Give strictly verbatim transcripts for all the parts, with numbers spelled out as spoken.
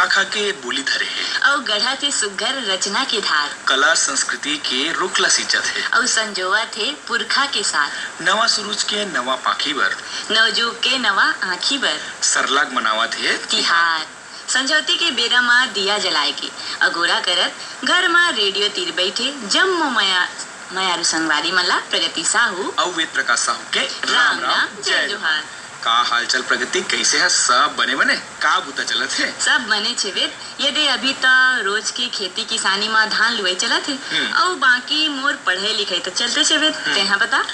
भाखा के बोली धरे हे। अउ गढ़त हे सुग्घर रचना के धार। कला संस्कृति के रुख ला सींचत हे। अउ संजोवत हे पुरखा के साथ। नवा सुरुज के नवा पाँखी बर। नवजुग के नवा आँखी बर। सरलग मनावत हे तिहार। संझौती के बेरा म दिया जलाए के अगोरा करत घर म रेडियो तीर बइठे जम्मो मया-, मयारू संगवारी मन ला प्रगति साहू अउ वेद प्रकाश साहू के राम राम, जय जोहार। का हालचाल प्रगति, कइसे ह? सब बने बने? का बुता चलत हे? सब बने छे वेद, ये दे अभी त रोज के खेती किसानी म धान लुवई चलत हे, हम्म। अउ बाकी मोर पढ़ई लिखई त चलते छे वेद, हम्म। तेहा बता?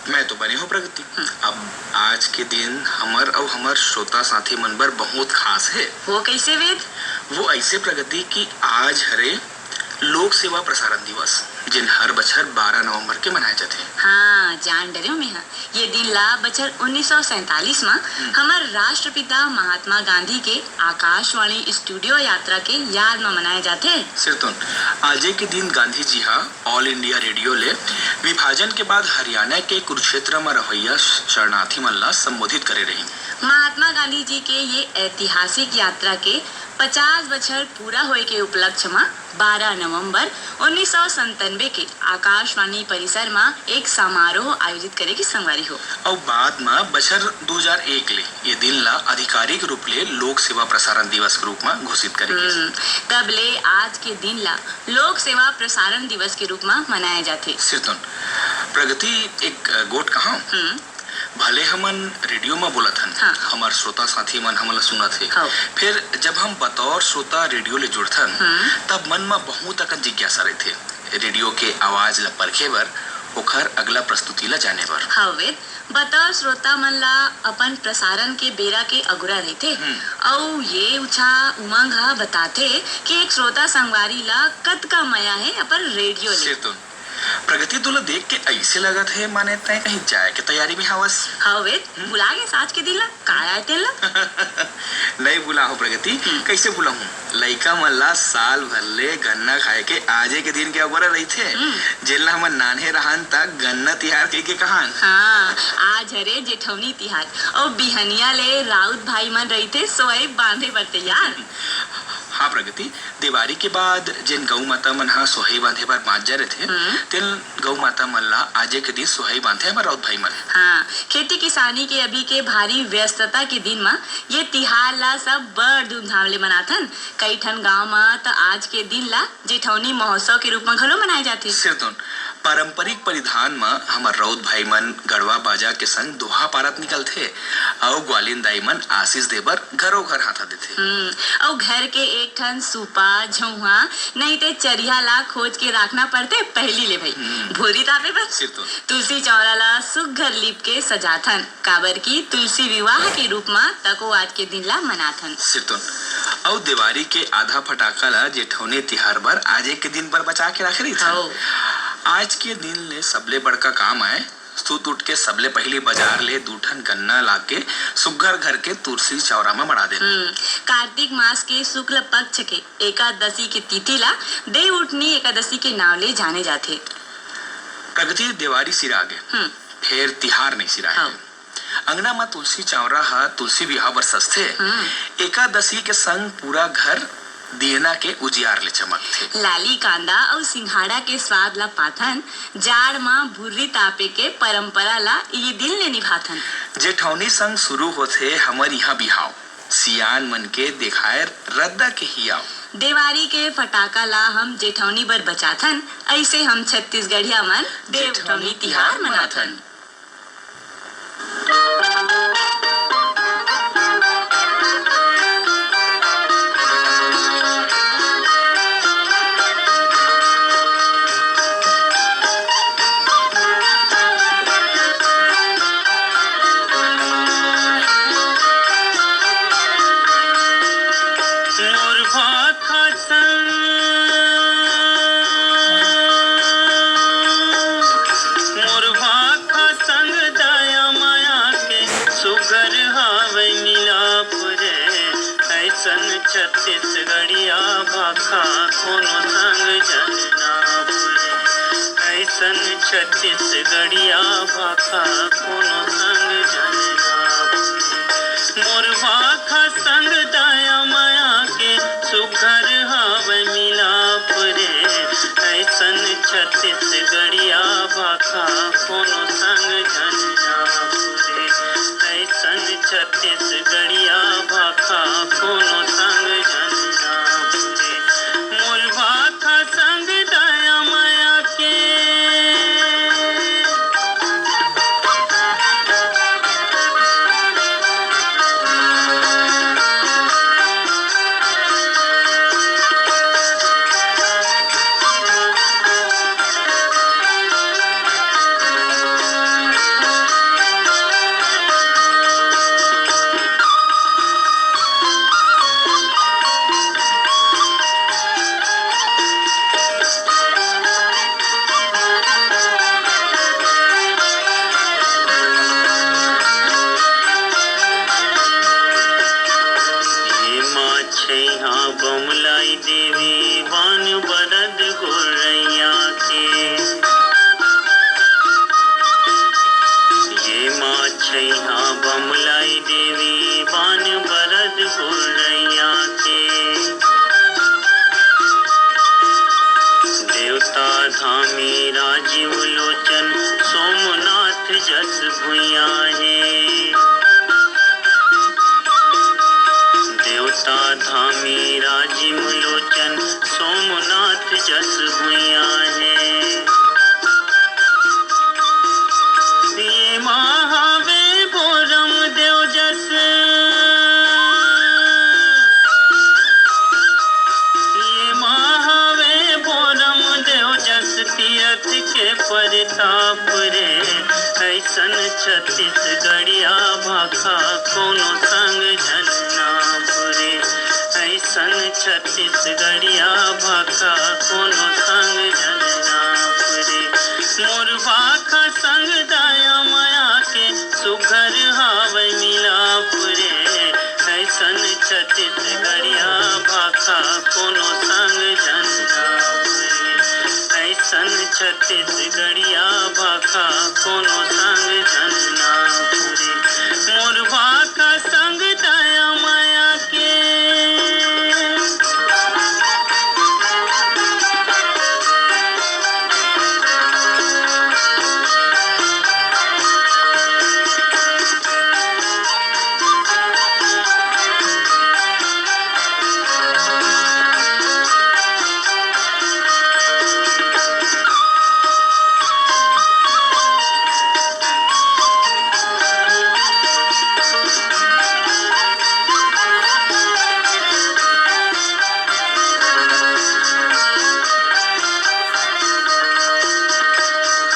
मैं तो बने हो प्रगति। हम्म। अब आज के दिन हमर अउ हमर श्रोता साथी मन बर बहुत खास हे। वो कइसे वेद? वो अइसे प्रगति कि आज हरे लोक सेवा प्रसारण दिवस, जेन हर बछर बारह नवंबर के मनाए जाथे। हाँ, जान डरेंव मेंहा। ये दिन ला बछर उन्नीस सौ सैंतालीस म हम्म। हमर राष्ट्रपिता महात्मा गांधी के आकाशवाणी स्टूडियो यात्रा के याद म मनाए जाथे। सिरतोन, आजे के दिन गांधी जी ह All India Radio ले विभाजन के बाद हरियाणा के कुरुक्षेत्र म रहवइया शरणार्थी मन ला संबोधित करे रहिन। महात्मा गांधी जी के ये ऐतिहासिक यात्रा के पचास बछर पूरा होए के उपलक्ष्य म बारह नवंबर उन्नीस सौ संतानवे के आकाशवाणी परिसर म एक समारोह आयोजित करे गिस संगवारी हो। अउ बाद म बछर दू हजार एक ले ये दिन ला आधिकारिक रूप ले लोक सेवा प्रसारण दिवस के रूप म घोषित करे गिस। हम्म, तब ले आज के दिन ला लोक सेवा प्रसारण दिवस के रूप म मनाए जाथे। सिरतोन, प्रगति एक, अ, गोठ कहांव? हम्म। भले हमन रेडियो म बोलत हन, हाँ। हमर श्रोता साथी मन हमन ला सुनत हे। हव। फेर जब हम बतौर श्रोता रेडियो ले जुड़थन, हम्म। तब मन म बहुत अकन जिज्ञासा रहिथे। रेडियो के आवाज ला परखे बर, ओखर अगला प्रस्तुति ला जाने बर। हव वेद, बतौर श्रोता मन ला अपन प्रसारण के बेरा के अगुरा रहिथे, हम्म। अउ ये उछाह उमंग ह बताथे कि एक श्रोता संगवारी ला कतका मया हे अपन रेडियो ले। सिरतोन, प्रगति, तोला देख के अइसे लगत हे, माने तैं कहीं जाए के तैयारी में हावस। हव वेद, हम्म। भुला गेस आज के दिन ला, का आय तेन ला? नइ भुलाहूं प्रगति, हम्म। कइसे भुलाहूं? लइका मन ला साल भर ले गन्ना खाए के आजे के दिन के अगोरा रहिथे, हम्म। जेन ला हमन नान्हे रहन त गन्ना तिहार कहिके कहन। हाँ, आज हरे जेठौनी तिहार, अउ बिहनिया ले राउत भाई मन रहिथे सोहई बांधे बर तैयार। हाँ प्रगति, देवारी के बाद जेन गऊ माता मन ह सोहई बांधे बर बांच जा रहिथे, हम्म। तेन गऊ माता मन ला आजे के दिन सोहई बांधथे हमर राउत भाई मन। हाँ, खेती किसानी के अभी के भारी व्यस्तता के दिन म ये तिहार ला सब बड़ धूमधाम ले मनाथन। कई ठन गांव म त आज के दिन ला जेठौनी महोत्सव के रूप म घलो मनाए जाथे। सिरतोन, पारंपरिक परिधान म हमर राउत भाई मन गड़वा बाजा के संग दोहा पारत निकलथे, अउ ग्वालिन दाई मन आशीष दे बर घरो घर हाथा देथे। हम्म, अउ घर के एक ठन सूपा, झउहा, नहीं ते चरिहा ला खोज के राखना पड़थे पहिली ले भई। हम्म। भुर्री तापे बर सिरतोन। तुलसी चौरा ला सुग्घर लीप के सजाथन, काबर कि तुलसी विवाह के रूप म तको आज के दिन ला मनाथन। सिरतोन, अउ देवारी के आधा फटाका ला जेठौनी तिहार बर आजे के दिन बर बचा के राखे रहिथन। हव। आज के दिन ले सबले बड़का काम आय, सुत उठ के सबले पहिली बाजार ले दू ठन गन्ना लाके सुग्घर घर के तुलसी चौरा म मड़ा देना। हम्म, कार्तिक मास के शुक्ल पक्ष के एकादशी के तिथि ला देवउठनी एकादशी के नाव ले जाने जाथे। प्रगति, देवारी सिरा गे, हम्म। फेर तिहार नइ सिराए। हाँ। अंगना म तुलसी चौरा ह तुलसी बिहाव बर सजथे। हम्म। एकादशी के संग पूरा घर दियना के उजियार ले चमकथे। लाली कांदा अउ सिंघाड़ा के स्वाद ला पाथन, जाड़ म भुर्री तापे के परंपरा ला इही दिन ले निभाथन। जेठौनी संग शुरू होथे हमर इहाँ बिहाव, सियान मन के देखाए रद्दा के हियाव। देवारी के फटाका ला हम जेठौनी बर बचाथन, अइसे हम छत्तीसगढ़िया मन देवठौनी तिहार मनाथन। मोर भाखा संग, मोर भाखा संग दया माया के सुघर हावय मिलाप रे। अइसन छत्तीसगढ़िया भाखा कोनो संग झन नाप रे। अइसन छत्तीसगढ़िया भाखा कोनो संग झन नाप रे। मोर भाखा संग दया माया के सुघर हावय मिलाप रे, अइसन छत्तीसगढ़िया भाखा कोनो संग झन नाप रे। अइसन छत्तीसगढ़िया भाखा कोनो संग झन नाप रे। मोर भाखा संग दया मया के। ये माँ छैहा बमलाई देवी बान बरद गोरैया के। ये माँ छैहा बमलाई देवी बान बरद गोरैया के। देवता धामी राजीव लोचन सोमनाथ जस भुइयां हे। देवता धामी राजीव लोचन सोमनाथ जस भुइयां हे। ये महावे बोरम देव जस। ये महावे बोरम देव जस तीरथ के परताप रे। अइसन छत्तीसगढ़िया भाखा कोनो संग झन नाप रे। अइसन छत्तीसगढ़िया भाखा कोनो संग झन नाप रे। मोर भाखा संग दया मया के सुघर हावय मिलाप रे। अइसन छत्तीसगढ़िया भाखा कोनो संग झन नाप रे। अइसन छत्तीसगढ़िया भाखा कोनो संग झन नाप रे। मोर भाखा संग दया मया के।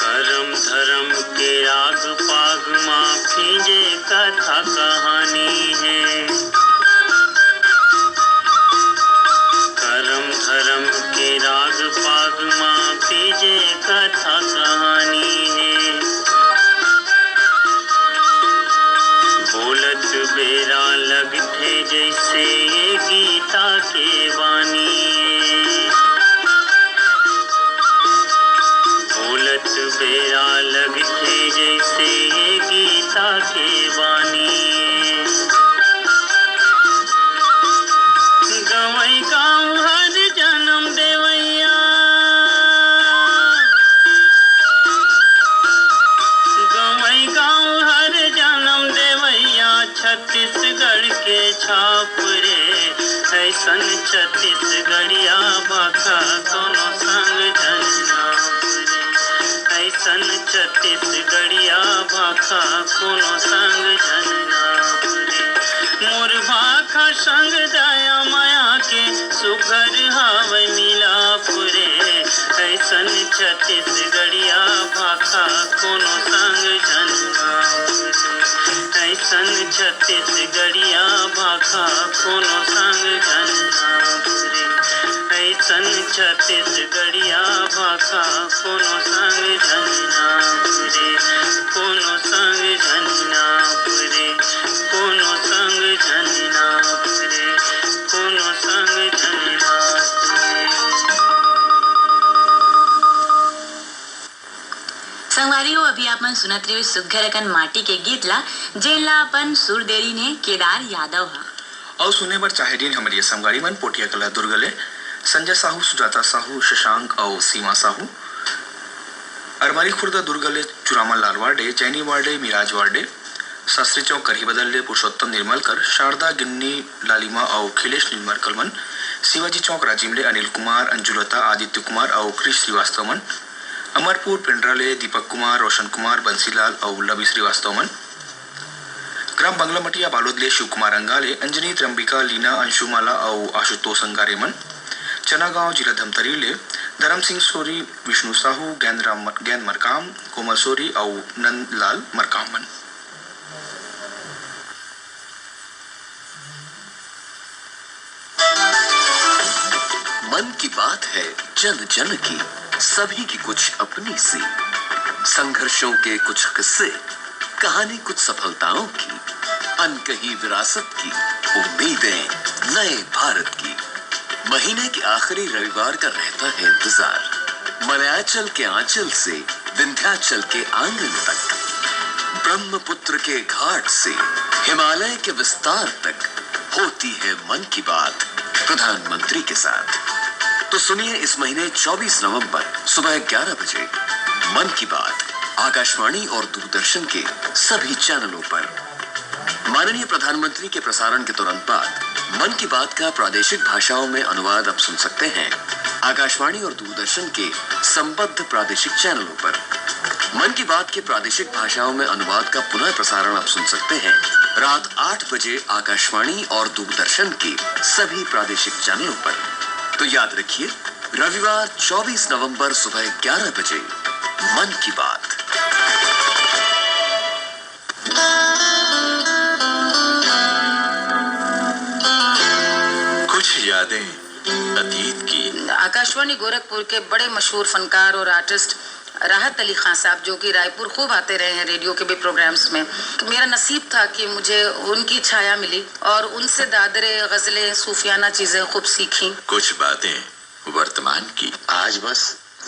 करम धरम के राग पाग मा भींजे कथा कहानी हे। करम धरम के राग पाग मा भींजे कथा कहानी हे। बोलत बेरा लगथे जइसे ये गीता के बानी हे। बोलत बेरा लगथे जइसे ये गीता के बानी हे। गंवई गाँव हर जनम देवइया। गंवई गाँव हर जनम देवइया, छत्तीसगढ़ के छाप रे। अइसन छत्तीसगढ़िया भाखा कोनो संग झन नाप रे। अइसन छत्तीसगढ़िया भाखा कोनो संग झन नाप रे। मोर भाखा संग दया मया के सुघर हावय मिलाप रे। अइसन छत्तीसगढ़िया भाखा कोनो संग झन नाप रे। अइसन छत्तीसगढ़िया भाखा कोनो संग झन नाप रे। अइसन छत्तीसगढ़िया भाखा कोनो संग झन नाप रे। कोनो संग झन नाप रे। कोनो संग झन नाप रे। कोनो संग झन नाप रे। संगवारी हो, अभी आप मन सुनत रहे सुग्घर अकन माटी के गीत ला, जेन ला अपन सुर देरी ने केदार यादव हा। अउ सुने बर चाहे दिन हमर ये संगवारी मन, पोटिया कला दुर्ग ले संजय साहू, सुजाता साहू, शशांक अउ सीमा साहू, अरमारी खुर्दा दुर्ग ले चुरामा लाल वार्डे, जैनी वार्डे, मिराज वार्डे, शास्त्री चौक करही बदल ले पुरुषोत्तम निर्मलकर, शारदा गिन्नी लालिमा अउ खिलेश निर्मलकर मन, शिवाजी चौक राजिम ले अनिल कुमार, अंजुलता, आदित्य कुमार अउ कृष श्रीवास्तव मन, अमरपुर पेंड्रा ले दीपक कुमार, रोशन कुमार, बंसीलाल अउ लवी श्रीवास्तव मन, ग्राम बंगलामटिया बालोद ले शिव कुमार अंगाले, अंजनी, त्रंबिका, लीना, अंशुमाला अउ आशुतोष अंगारे मन, चनागांव, जिला धमतरी ले धर्म सिंह सोरी, विष्णु साहू, गैंद राम, गैंद मरकाम, कोमल सोरी अउ नंदलाल मरकाम मन। मन की बात है जन जन की, सभी की कुछ अपनी सी, संघर्षों के कुछ किस्से, कहानी कुछ सफलताओं की, अनकही विरासत की, उम्मीदें नए भारत की। महीने के आखिरी रविवार का रहता है इंतजार। मलयाचल के आंचल से विंध्याचल के आंगन तक, ब्रह्मपुत्र के घाट से हिमालय के विस्तार तक होती है मन की बात प्रधानमंत्री के साथ। तो सुनिए इस महीने चौबीस नवंबर सुबह ग्यारह बजे मन की बात आकाशवाणी और दूरदर्शन के सभी चैनलों पर। माननीय प्रधानमंत्री के प्रसारण के तुरंत बाद मन की बात का प्रादेशिक भाषाओं में अनुवाद आप सुन सकते हैं आकाशवाणी और दूरदर्शन के संबद्ध प्रादेशिक चैनलों पर। मन की बात के प्रादेशिक भाषाओं में अनुवाद का पुनः प्रसारण आप सुन सकते हैं रात आठ बजे आकाशवाणी और दूरदर्शन के सभी प्रादेशिक चैनलों पर। तो याद रखिए, रविवार चौबीस नवंबर सुबह ग्यारह बजे मन की बात। कुछ यादें अतीत की। आकाशवाणी गोरखपुर के बड़े मशहूर फनकार और आर्टिस्ट राहत अली खान साहब, जो कि रायपुर खूब आते रहे हैं रेडियो के भी प्रोग्राम्स में, तो मेरा नसीब था कि मुझे उनकी छाया मिली और उनसे दादरे, गज़लें, सूफियाना चीज़ें खूब सीखी। कुछ बातें वर्तमान की। आज बस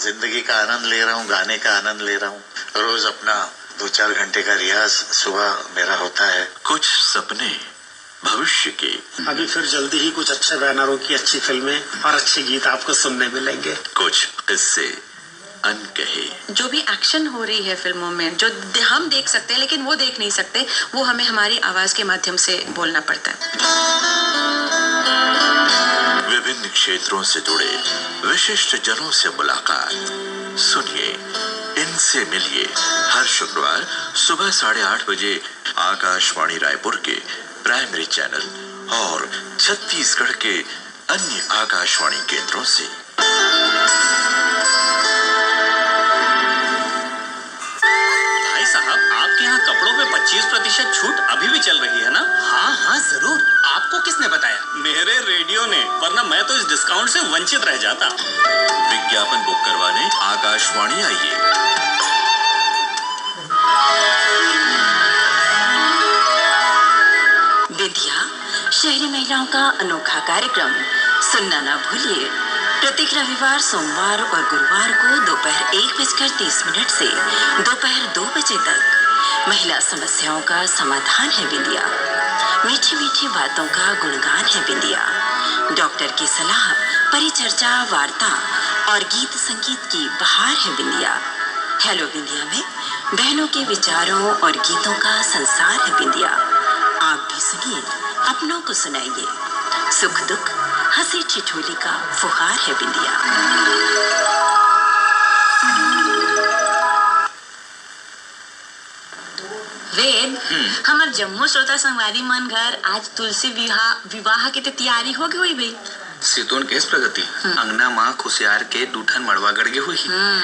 जिंदगी का आनंद ले रहा हूँ, गाने का आनंद ले रहा हूँ। रोज अपना दो चार घंटे का रियाज सुबह मेरा होता है। कुछ सपने भविष्य के। अभी फिर जल्दी ही कुछ अच्छे बैनरों की अच्छी फिल्में और अच्छे गीत आपको सुनने मिलेंगे। कुछ किस्से अनकहे। जो भी एक्शन हो रही है फिल्मों में, जो दे-, हम देख सकते हैं लेकिन वो देख नहीं सकते, वो हमें हमारी आवाज के माध्यम से बोलना पड़ता है। विभिन्न क्षेत्रों से जुड़े विशिष्ट जनों से मुलाकात। सुनिए, इनसे मिलिए हर शुक्रवार सुबह साढ़े आठ बजे आकाशवाणी रायपुर के प्राइमरी चैनल और छत्तीसगढ़ के अन्य आकाशवाणी केंद्रों से। भाई साहब, आपके यहाँ कपड़ों पे पच्चीस प्रतिशत छूट अभी भी चल रही है ना? हाँ, हाँ, जरूर। आपको किसने बताया? मेरे रेडियो ने, वरना मैं तो इस डिस्काउंट से वंचित रह जाता। विज्ञापन बुक करवाने आकाशवाणी आइए। बिंदिया, शहरी महिलाओं का अनोखा कार्यक्रम सुनना ना भूलिए। प्रत्येक रविवार, सोमवार और गुरुवार को दोपहर एक बजकर तीस मिनट से दोपहर दो बजे तक महिला समस्याओं का समाधान है बिंदिया। मीठी मीठी बातों का गुणगान है बिंदिया। डॉक्टर की सलाह, परिचर्चा, वार्ता और गीत संगीत की बहार है बिंदिया। हेलो बिंदिया में बहनों के विचारों और गीतों का संसार है बिंदिया। आप भी सुनिए, अपनों को सुनाइए। सुख दुख, हंसी ठिठोली का फुहार है बिंदिया। वेद, हम्म। हमर जम्मो श्रोता संगवारी मन घर आज तुलसी विवाह, विवाह के ते तैयारी हो गई होई बे? सितोन केस प्रगति, हम्म। अंगना मा खुशियार के दू ठन मड़वा गड़ गे होही। हम्म।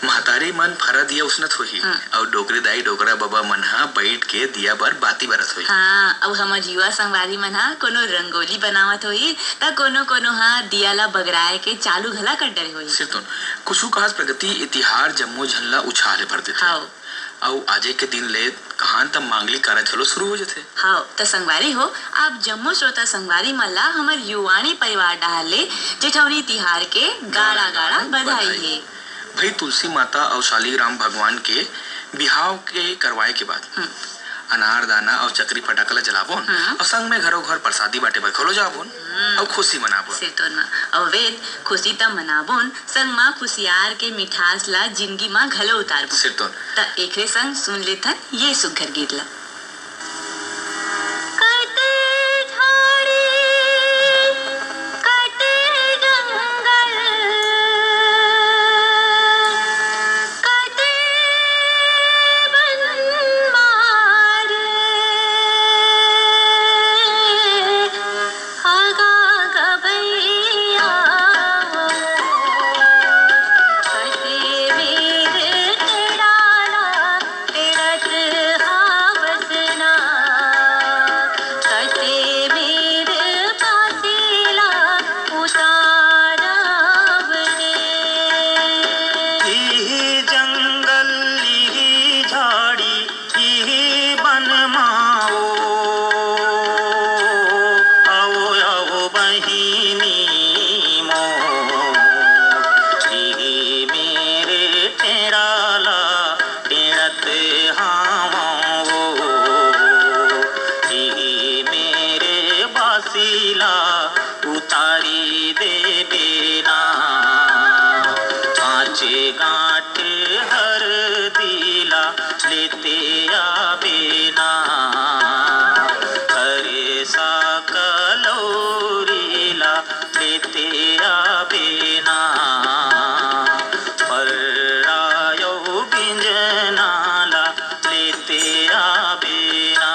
महतारी मन फरा दिया उसनत होही, हम्म। अउ डोकरी दाई डोकरा बबा मन ह बइठ के दिया बर बाती बरत होही। हाँ, अउ हमर युवा संगवारी मन ह कोनो रंगोली बनावत होही, त कोनो कोनो ह दिया ला बगराए के चालू घला कर डरे होही। सितोन, कुछु खास प्रगति ए तिहार जम्मो झन ला उछाह ले भर देथे। हव। अउ आजे के दिन ले कहान त मांगलिक कारज घलो शुरू हो जथे। हव, त संगवारी हो, आप जम्मो श्रोता संगवारी मन ला हमर युवाणी परिवार डहार ले जेठवनी तिहार के गाड़ा गाड़ा बधाई हे। भई तुलसी माता अउ शालीग्राम भगवान के बिहाव के करवाए के बाद हम्म। अनार दाना अउ चकरी फटाका ल जलाबोन, हम्म। अउ संग में घरो घर प्रसादी बांटे बर घलो जाबोन, हम्म। अउ खुशी मनाबोन। सिरतोन मा। अउ वेद, खुशी त मनाबोन, संग मा खुशियार के मिठास ला जिनगी मा घलो उतारबोन। सिरतोन। त एकरे संग सुन लेथन ये सुग्घर गीत ला। कटे झाड़ी, कटे जंगल, कटे बन मारे, आगा गबैया। कटे मेरे टेड़ाला, टेड़त हावस ना। कटे मेरे पासीला, उतारब ने। इही जंगल, इही झाड़ी, इही बन मा वो, अवो, अवो बहिनी मोर, इही मेरे टेड़ाला टेड़त हावों वो, इही मेरे बासीला उतारी देबे ना। पाँच गांठ हरदी ला लेते आबे ना, करेसा कलौरी ला लेते आबे ना, पर्रा अउ बिंजना ला लेते आबे ना।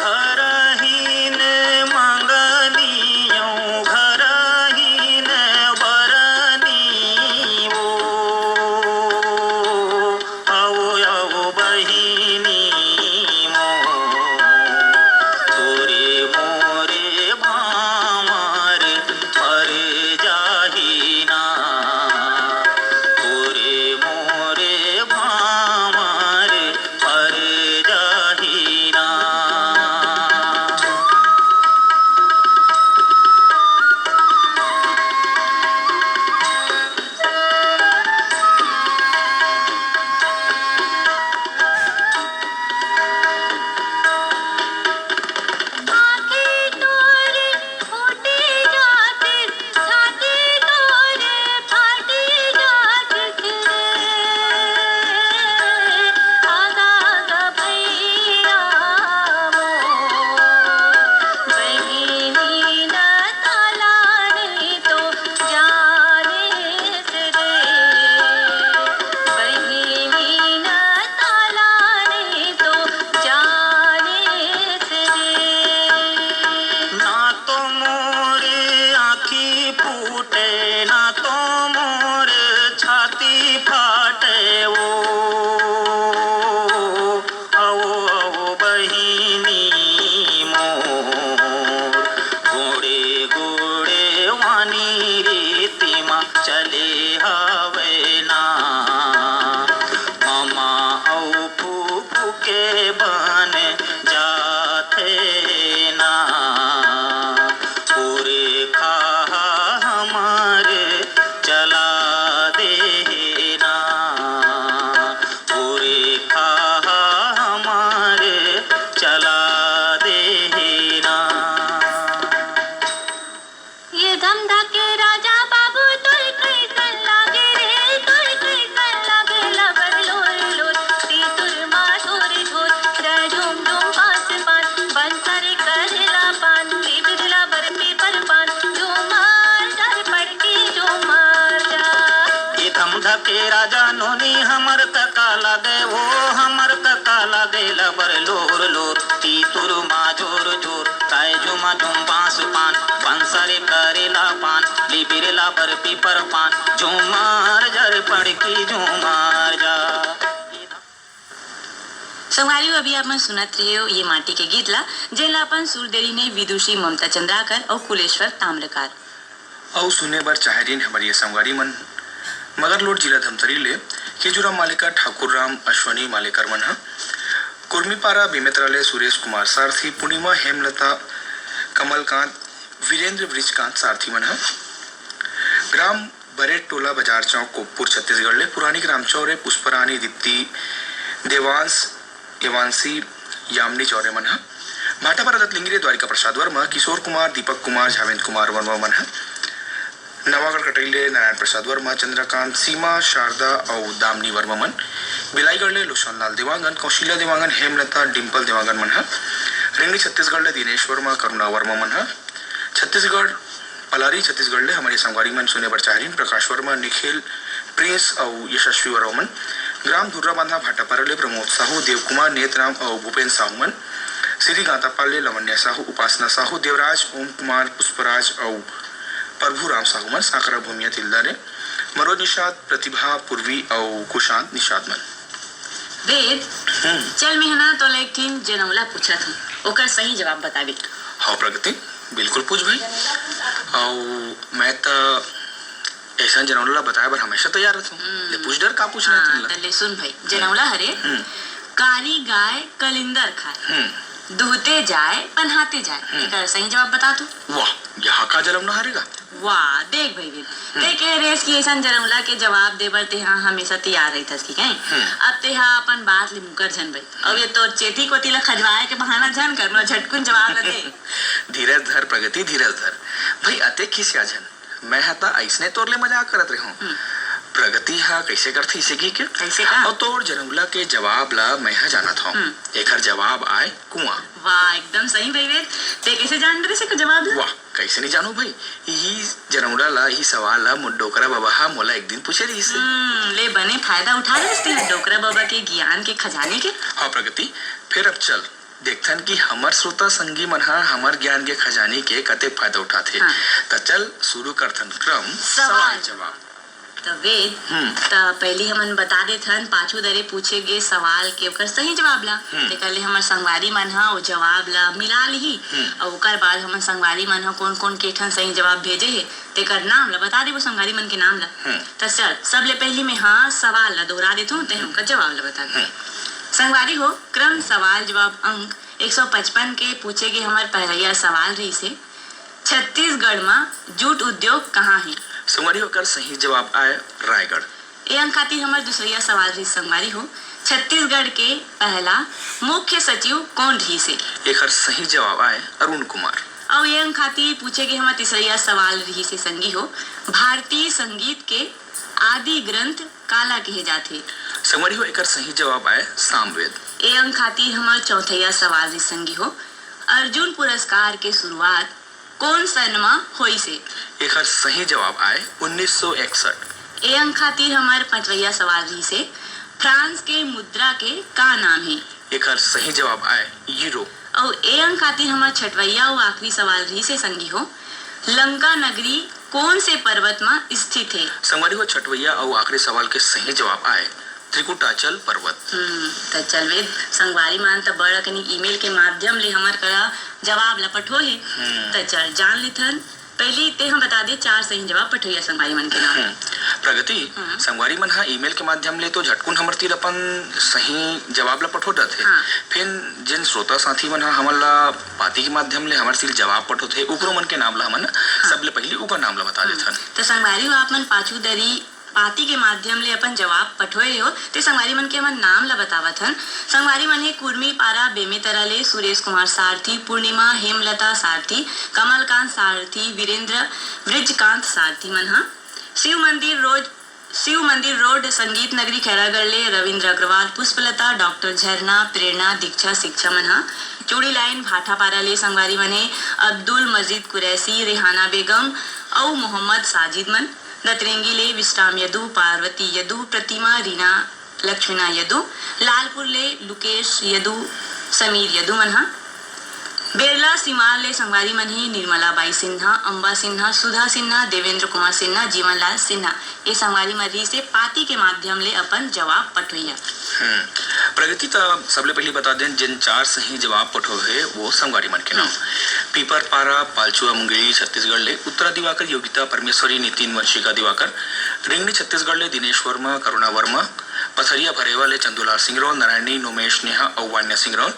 घरहीन मंगनी अउ घरहीन बरनी वो, अवो, अवो बहिनी मोर, तोरे मोरे भांवर पर जाही ना, तोरे मोरे भांवर पर जाही ना। ना तो मोर आँखी फूटे, ना तो मोर छाती फाटे वो। अवो, अवो बहिनी मोर, गोड़े, गोड़े वानी रीति मा चले हवे ना। ममा अउ फूफू के बन जाथे ना। पुरखा हमर चला के राजा नोनी हमर कका लागे, ओ हमर कका लागे, लबर लोर लोर, तीतुर मा जोर जोर, काय जुमा जुम बांस पान, पंसरे करेला पान, लिबिर लाबर पीपर पान, झुमार जर पड़की झुमार जा। संगवारी हो, अभी आप मन सुनत रहे हो ये माटी के गीत ला, जेला अपन सुर देरी ने विदुषी ममता चंद्राकर और कुलेश्वर ताम्रकार। अउ सुने बर चाहे रिन हमर ये संगवारी मन, मगरलोड जिला धमतरी ले केजूराम मालेकर, ठाकुर राम, अश्वनी मालेकर मन ह, कुर्मीपारा बेमेतरा ले सुरेश कुमार सारथी, पूर्णिमा, हेमलता, कमलकांत, वीरेंद्र, वृजकांत सारथी मन ह, ग्राम बरेट टोला, बाजार चौक, कोपपुर, छत्तीसगढ़ ले पुरानी ग्राम चौरे, पुष्परानी, दीप्ति, देवांश, एवांशी, यामिनी चौरे मन ह, भाटापारा दतलिंगी ले द्वारिका प्रसाद वर्मा, किशोर कुमार, दीपक कुमार, झावेंद्र कुमार वर्मा मन ह, नवागढ़ कटई ले नारायण प्रसाद वर्मा, चंद्रकांत, सीमा, शारदा अउ दामिनी वर्मा मन, बिलाईगढ़ ले लोचन लाल देवांगन, कौशल्या देवांगन, हेमलता, डिंपल देवांगन मन ह, रेंगड़ी छत्तीसगढ़ ले दिनेश वर्मा, करुणा वर्मा मन ह, छत्तीसगढ़, पलारी छत्तीसगढ़ ले हमर ये संगवारी मन सुने बर चाहरिन, प्रकाश वर्मा, निखिल, प्रिंस अउ यशस्वी वर्मा मन, ग्राम धुर्रा बांधा भाटापारा ले प्रमोद साहू, देव कुमार, नेतराम अउ भूपेंद्र साहू मन, श्री गांतापाल ले लावण्या साहू, उपासना साहू, देवराज, ओम कुमार, पुष्पराज अउ प्रभु राम साहू मन, सांकरा भूमिया तिल्दा ले मनोज निषाद, प्रतिभा, पूर्वी अउ कुशांत निषाद मन। वेद, हम्म। चल मैं ह ना तोला एक ठिन जनौला पूछत हूँ, ओकर सही जवाब बताबे। हाँ प्रगति, बिल्कुल पूछ भाई। अउ मैं त ऐसा जनौला बताए बर हमेशा तैयार रहता हूँ। हम्म। ले पूछ डर, का पूछना है हाँ, तुमला? त ले सुन भाई, जनौला हरे, हम्म। कारी गाय कलिंदर खाए, हम्म। दुहते जाए पन्हाते जाए, हम्म। एकर सही जवाब बता तू। वाह, यहाँ का जनौला हरे गा? वाह, देख भाई वीर, हम्म। ते कह रेस कि ऐसन जनौला के जवाब दे बर तेहा हमेशा तैयार रहिथस कि कहीं। हम्म। अब तेहा अपन बात ले मुकर झन भाई। अउ ये तोर चेती कोती ला खजवाए के बहाना झन कर, मोला झटकुन जवाब ला दे। धीरज धर प्रगति, धीरज धर। भाई, अते खिसिया झन। मैं ह त अइसने तोर ले मजाक करत रेहों। हम्म। प्रगति ह कइसे करथे इसे की के? कइसे का? अउ तोर जनौला के जवाब ला मैं ह जानत हौं। हम्म। एखर जवाब आय कुआं। वाह, एकदम सही भाई वीर। ते कइसे जान डरे से के जवाब ला? वाह, कइसे नहीं जानू भाई? इही जनौला ला, इही सवाल ला मोर डोकरा बाबा हा मोला एक दिन पूछे रिहिस हे। हम्म, ले बने फायदा उठा रिहिस तेहा डोकरा बाबा के ज्ञान के खजाने के। हाँ प्रगति, फेर अब चल देखथन कि हमर श्रोता संगी मन हा हमर ज्ञान के खजाने के कतेक फायदा उठाथे। हाँ। त चल शुरू करथन क्रम सवाल सवाल जवाब। त वेद, हम्म। त पहिली हमन बता देथन, पाछू दरे पूछे गे सवाल के ओकर सही जवाब ला। हम्म। तेकर ले हमर संगवारी मन ह ओ जवाब ला मिला लिही। हम्म। अउ ओकर बाद हमन संगवारी मन ह कोन-कोन के ठन सही जवाब भेजे हे, तेकर नाम ला बता देबो, संगवारी मन के नाम ला। हम्म। त चल, सबले पहिली मैं ह सवाल ला दोहरा देथों, तें ओकर जवाब ला बता दे। हम्म। संगवारी हो, क्रम सवाल जवाब अंक एक सौ पचपन के पूछे गे हमर पहलैया सवाल रहिस हे, छत्तीसगढ़ म जूट उद्योग कहाँ हे? संगवारी हो, एकर सही जवाब आय रायगढ़। ए अंक खातिर हमर दूसरैया सवाल रहिस संगवारी हो, छत्तीसगढ़ के पहला मुख्य सचिव कोन रहिस हे? एकर सही जवाब आय अरुण कुमार। अउ ए अंक खातिर पूछे गे हमर तीसरैया सवाल रहिस हे संगी हो, भारतीय संगीत के आदि ग्रंथ काला कहे जाथे? संगवारी हो, एकर सही जवाब आय सामवेद। ए अंक खातिर हमर चौथैया सवाल रहिस संगी हो, अर्जुन पुरस्कार के शुरुआत कोन सन म होइस हे? एखर सही जवाब आय उन्नीस सौ इकसठ। ए अंक खातिर हमर पचवैया सवाल रहिस हे, फ्रांस के मुद्रा के का नाम हे? एखर सही जवाब आय यूरो। अउ ए अंक खातिर हमर छठवैया अउ आखिरी सवाल रहिस हे संगी हो, लंका नगरी कोन से पर्वत म स्थित हे? संगवारी हो, छठवैया अउ आखिरी सवाल के सही जवाब आय त्रिकुटाचल पर्वत। हम्म, त चल वेद, संगवारी मन त बड़ अकन email के माध्यम ले हमर करा जवाब ल पठो हे। हम्म। त चल जान लेथन, पहिली तें ह बता दे चार सही जवाब पठोइया संगवारी मन के नाम। हम्म। प्रगति, हम्म। संगवारी मन ह email के माध्यम ले तो झटकुन हमर तीर अपन सही जवाब ल पठो डरथे। हाँ। फेर जेन श्रोता साथी मन ह हमन ल पाती के माध्यम ले हमर तीर जवाब पठोथे, ओकरो मन के नाम ल हमन हाँ। सबले पहिली ओकर नाम ल बता हम्म। देथन। त संगवारी हो, आप मन पाछू दरी पाती के माध्यम ले अपन जवाब पठोए हो, ते संगवारी मन के हमन नाम ल बतावत हन। संगवारी मन हे कुर्मी पारा बेमेतरा ले सुरेश कुमार सारथी, पूर्णिमा हेमलता सारथी, कमलकांत सारथी, वीरेंद्र, वृजकांत सारथी मन ह। शिव मंदिर रोड, शिव मंदिर रोड, संगीत नगरी खैरागढ़ ले रविंद्र अग्रवाल, पुष्पलता, डॉक्टर झरना, प्रेरणा, दीक्षा, शिक्षा मन ह। चूड़ी लाइन भाटापारा ले संगवारी मन हे अब्दुल मजीद कुरैशी, रेहाना बेगम अउ मोहम्मद साजिद मन। दतरेंगी ले विश्राम यदु, पार्वती यदु, प्रतिमा रीना लक्ष्मीना यदु, लालपुर ले लुकेश यदु, समीर यदु मन ह। बेरला सिमार ले संगवारी मन हे निर्मला बाई सिन्हा, अम्बा सिन्हा, सुधा सिन्हा, देवेंद्र कुमार सिन्हा, जीवन लाल सिन्हा। ये संगवारी मन रहिसे पाती के माध्यम ले अपन जवाब पठोइया। हम्म। प्रगति त सबले पहली बता दें, जिन चार सही जवाब पठो हे, वो संगवारी मन के नाम। हम्म। पीपर पारा, पालचुआ मुंगेली, छत्तीसगढ़ ले उत्तरा दिवाकर, योगिता परमेश्वरी, नितिन वंशिका दिवाकर, रिंगनी छत्तीसगढ़ ले दिनेश वर्मा, करुणा वर्मा, पथरिया भरेवा ले चंदूलाल सिंगरौल, नारायणी, नोमेश, नेहा अउ वान्या सिंगरौल,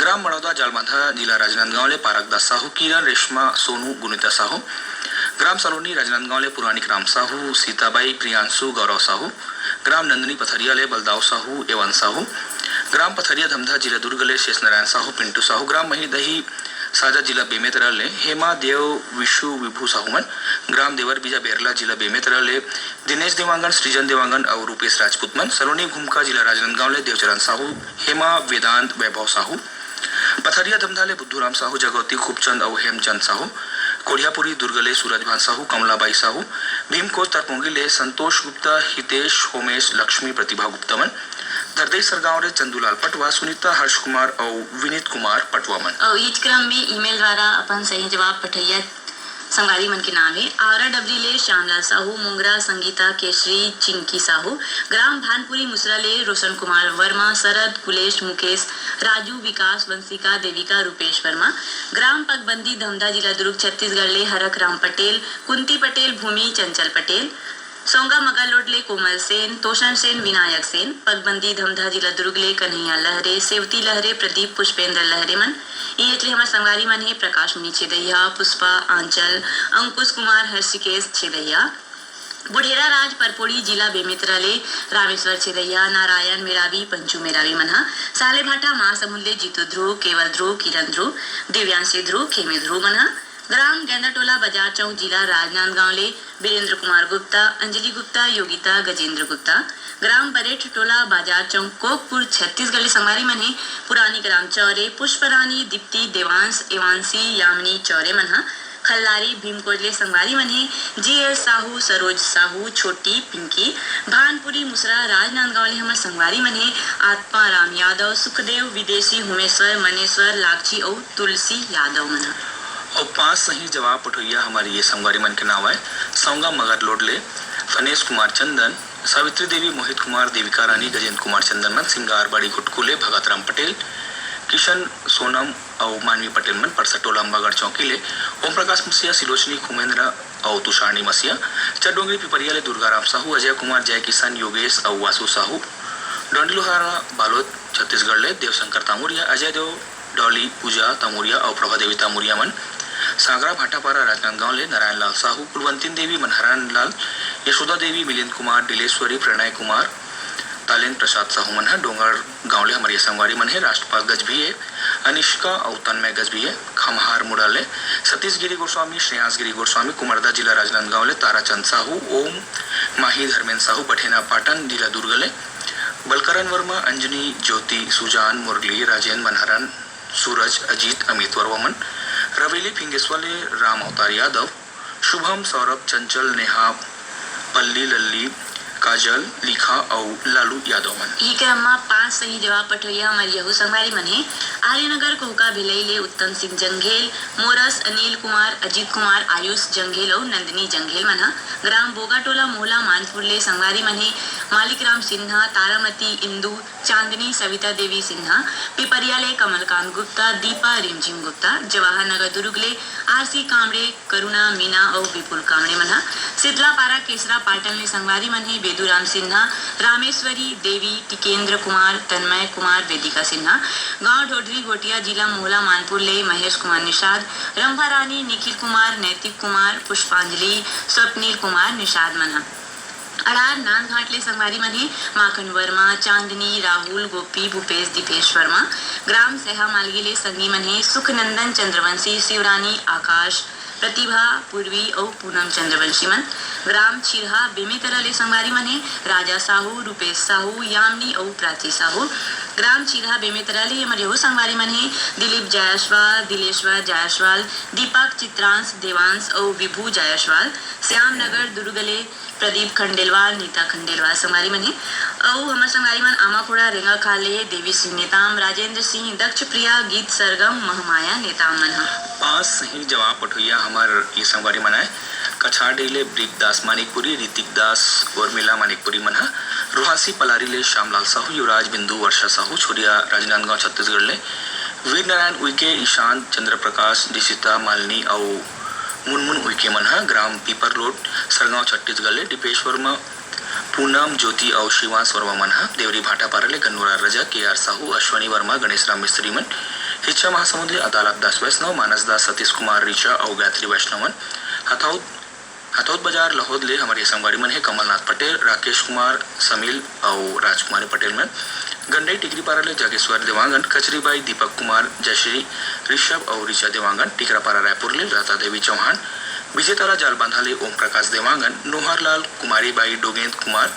ग्राम मड़ौदा जालबांधा, जिला राजनांदगांव ले पारक दास साहू, किरण, रेशमा, सोनू, गुनिता साहू, ग्राम सलोनी राजनांदगांव ले पुरानिक राम साहू, सीताबाई, प्रियांशु, गौरव साहू, ग्राम नंदनी पथरिया ले बलदाव साहू, एवन साहू, ग्राम पथरिया धमधा, जिला दुर्ग ले शेष नारायण साहू, पिंटू साहू, ग्राम महीदही साजा, जिला बेमेतरा ले हेमा देव, विशु, विभू साहू मन, ग्राम देवर बीजा बेरला, जिला बेमेतरा ले दिनेश देवांगन, सृजन देवांगन अउ रूपेश राजपूत मन, सलोनी घुमका, जिला राजनांदगांव ले देवचरण साहू, हेमा, वेदांत, वैभव साहू, पथरिया धमधा ले बुद्धूराम साहू, जगौती खूबचंद अउ हेमचंद साहू, कोढ़ियापुरी दुर्ग ले सूरज भान साहू, कमलाबाई साहू, भीमकोच तरपोंगी ले संतोष गुप्ता, हितेश, होमेश, लक्ष्मी, प्रतिभा गुप्ता मन, दरदई सरगांव ले चंदूलाल पटवा, सुनीता, हर्ष कुमार अउ विनीत कुमार पटवा मन। अउ इच क्रम में ईमेल द्वारा अपन सही जवाब पठैया संगवारी मन के नाम हे आवरा डबरी ले श्यामलाल साहू, मुंगरा संगीता, केशरी, चिंकी साहू, ग्राम भानपुरी मुसरा ले रोशन कुमार वर्मा, शरद, कुलेश, मुकेश, राजू, विकास, वंशिका, देविका, रूपेश वर्मा, ग्राम पगबंदी धमधा, जिला दुर्ग, छत्तीसगढ़ ले हरख राम पटेल, कुंती पटेल, भूमि, चंचल पटेल, सोंगा मगरलोड ले कोमल सेन, तोषण सेन, विनायक सेन, पगबंदी धमधा, जिला दुर्ग ले कन्हैया लहरे, सेवती लहरे, प्रदीप, पुष्पेंद्र लहरे मन। इहेच ले हमर संगवारी मन हे प्रकाश मुनि छेदहिया, पुष्पा, आंचल, अंकुश कुमार, हर्षिकेश छेदहिया। बुढ़ेरा राज परपोड़ी, जिला बेमेतरा ले रामेश्वर छेदहिया, नारायण मेरावी, पंचू मेरावी मन ह। सालेभाटा महासमुंद ले जीतू ध्रुव, केवल ध्रुव, किरण ध्रुव, दिव्यांशी ध्रुव, खेमी ध्रुव मन ह। ग्राम गेंदाटोला बाजार चौक, जिला राजनांदगांव ले बीरेंद्र कुमार गुप्ता, अंजलि गुप्ता, योगिता, गजेंद्र गुप्ता। ग्राम बरेठ टोला बाजार चौक, कोकपुर, छत्तीसगढ़ ले संगवारी मन हे पुरानी ग्राम चौरे, पुष्परानी, दीप्ति, देवांश, एवांशी, यामिनी चौरे मन ह। खल्लारी भीमकोट ले संगवारी मन हे जीएस साहू, सरोज साहू, छोटी, पिंकी। भानपुरी मुसरा राजनांदगांव ले हमर संगवारी मन हे आत्मा राम यादव, सुखदेव, विदेशी, होमेश्वर, मनेश्वर, लागची अउ तुलसी यादव मन ह। अउ पांच सही जवाब पठोइया हमर ये संगवारी मन के नाव आय, सौंगा मगरलोड ले फनेश कुमार चंदन, सावित्री देवी, मोहित कुमार, देविका रानी, गजेंद्र कुमार चंदन मन, सिंगारबाड़ी घुटकू ले भगत राम पटेल, किशन सोनम अउ मानवी पटेल मन, परसटोला अम्बागढ़ चौकी ले ओम प्रकाश मसीहा, सिलोचनी खुमेंद्र अउ तुषारनी मसीहा, चरडोंगरी पिपरिया ले दुर्गाराम साहू, अजय कुमार, जय किशन, योगेश अउ वासु साहू, डंडीलोहारा बालोद छत्तीसगढ़ ले देवशंकर तामुरिया, अजय देव, डॉली, पूजा तामुरिया अउ प्रभा देवी तामुरिया मन, सांगरा भाटापारा राजनांदगांव ले नारायण लाल साहू, कुलवंतीन देवी, मनहरन लाल, यशोदा देवी, मिलिंद कुमार, डिलेश्वरी, प्रणय कुमार, तालेंद्र प्रसाद साहू मन ह। डोंगरगांव ले हमर ये संगवारी मन हे राष्ट्रपाल गजभिये, अनिष्का अउ तन्मय गजभिये। खम्हार मुड़ा ले सतीश गिरी गोस्वामी, श्रेयांश गिरी गोस्वामी। कुमरदा जिला राजनांदगांव ले ताराचंद साहू, ओम माही, धर्मेंद्र साहू। बठेना पाटन जिला दुर्ग ले बलकरन वर्मा, अंजनी, ज्योति, सुजान, मुरली, राजेंद्र, मनहरन, सूरज, अजीत, अमित वर्मा मन। रवेली फिंगेश्वर ले राम अवतार यादव, शुभम, सौरभ, चंचल, नेहा, पल्ली, लल्ली, काजल, लिखा अउ लालू यादव मन। इही क्रम म पांच सही जवाब पठोइया हमर यहू संगवारी मन हे। आर्यनगर कोहका भिलई ले उत्तम सिंह जंघेल, मोरस, अनिल कुमार, अजीत कुमार, आयुष जंघेल अउ नंदिनी जंघेल मन ह। ग्राम बोगाटोला मोहला मानपुर ले संगवारी मन हे मालिक राम सिन्हा, तारामती, इंदू, चांदनी, सविता देवी सिन्हा। पिपरिया ले कमलकांत गुप्ता, दीपा, रिमझिम गुप्ता। जवाहर नगर दुर्ग ले आरसी कामड़े, करुणा, मीना अउ विपुल कामड़े मन ह। शीतला पारा केसरा पाटन ले संगवारी मन हे बेदूराम सिन्हा, रामेश्वरी देवी, टिकेंद्र कुमार, तन्मय कुमार, वेदिका सिन्हा। गांव ढोढरी घोटिया, जिला मोहला मानपुर ले महेश कुमार निषाद, रंभा रानी, निखिल कुमार, नैतिक कुमार, पुष्पांजलि, स्वप्निल कुमार निषाद मन ह। अड़ार नांदघाट ले संगवारी मन हे माखन वर्मा, चांदनी, राहुल, गोपी, भूपेश, दीपेश वर्मा। ग्राम सैहा मालगी ले संगी मन हे सुखनंदन, चंद्रवंशी, शिवरानी, आकाश, प्रतिभा, पूर्वी अउ पूनम चंद्रवंशी मन। ग्राम छिरहा बेमेतरा ले संगवारी मन हे राजा साहू, रूपेश साहू, यामिनी अउ प्राची साहू। ग्राम छिरहा बेमेतरा ले हमर यहू संगवारी मन हे दिलीप जायसवाल, दिलेश्वर जायसवाल, दीपक, चित्रांश, देवांश अउ विभू जायसवाल। श्याम नगर दुर्ग ले प्रदीप खंडेलवाल, नीता खंडेलवाल संगवारी मन हे। अउ हमर संगवारी मन आमाखोड़ा रेंगाखाल ले हे देवी सिंह नेताम, राजेंद्र सिंह, दक्ष प्रिया, गीत सरगम, महमाया नेताम मन ह। पांच सही जवाब पठोइया हमर ये संगवारी मन आय। कछारडेही ले ब्रिक दास मानिकपुरी, ऋतिक दास, उर्मिला मानिकपुरी मन ह। रोहासी पलारी ले श्यामलाल साहू, युवराज बिंदु, वर्षा साहू, छोरिया राजनांदगांव छत्तीसगढ़ ले वीर नारायण उइके, ईशान, चंद्र प्रकाश, दिशिता, मालिनी अउ मुनमुन उइके मन ह ग्राम पीपरलोट, सरगांव छत्तीसगढ़ ले दीपेश वर्मा, पूनम, ज्योति अउ शिवांश वर्मा मन ह। देवरी भाटापारा ले गन्नूराज रजक, के आर साहू, अश्वनी वर्मा, गणेश राम मिस्त्री मन। हिच्चा महासमुंद ले अदालत दास वैष्णव, मानस दास, सतीश कुमार ऋचा अउ गायत्री वैष्णव मन। हथौद हथौद बाजार लहोद ले हमर ये संगवारी मन हे कमलनाथ पटेल, राकेश कुमार समील अउ राजकुमारी पटेल मन। गंडई टिकरीपारा ले जागेश्वर देवांगन, कचरीबाई दीपक कुमार, जयश्री ऋषभ अउ ऋचा देवांगन। टिकरापारा रायपुर ले लता देवी चौहान, विजेतारा जालबांधा ले ओम प्रकाश देवांगन, नोहरलाल कुमारी बाई डोगेंद कुमार,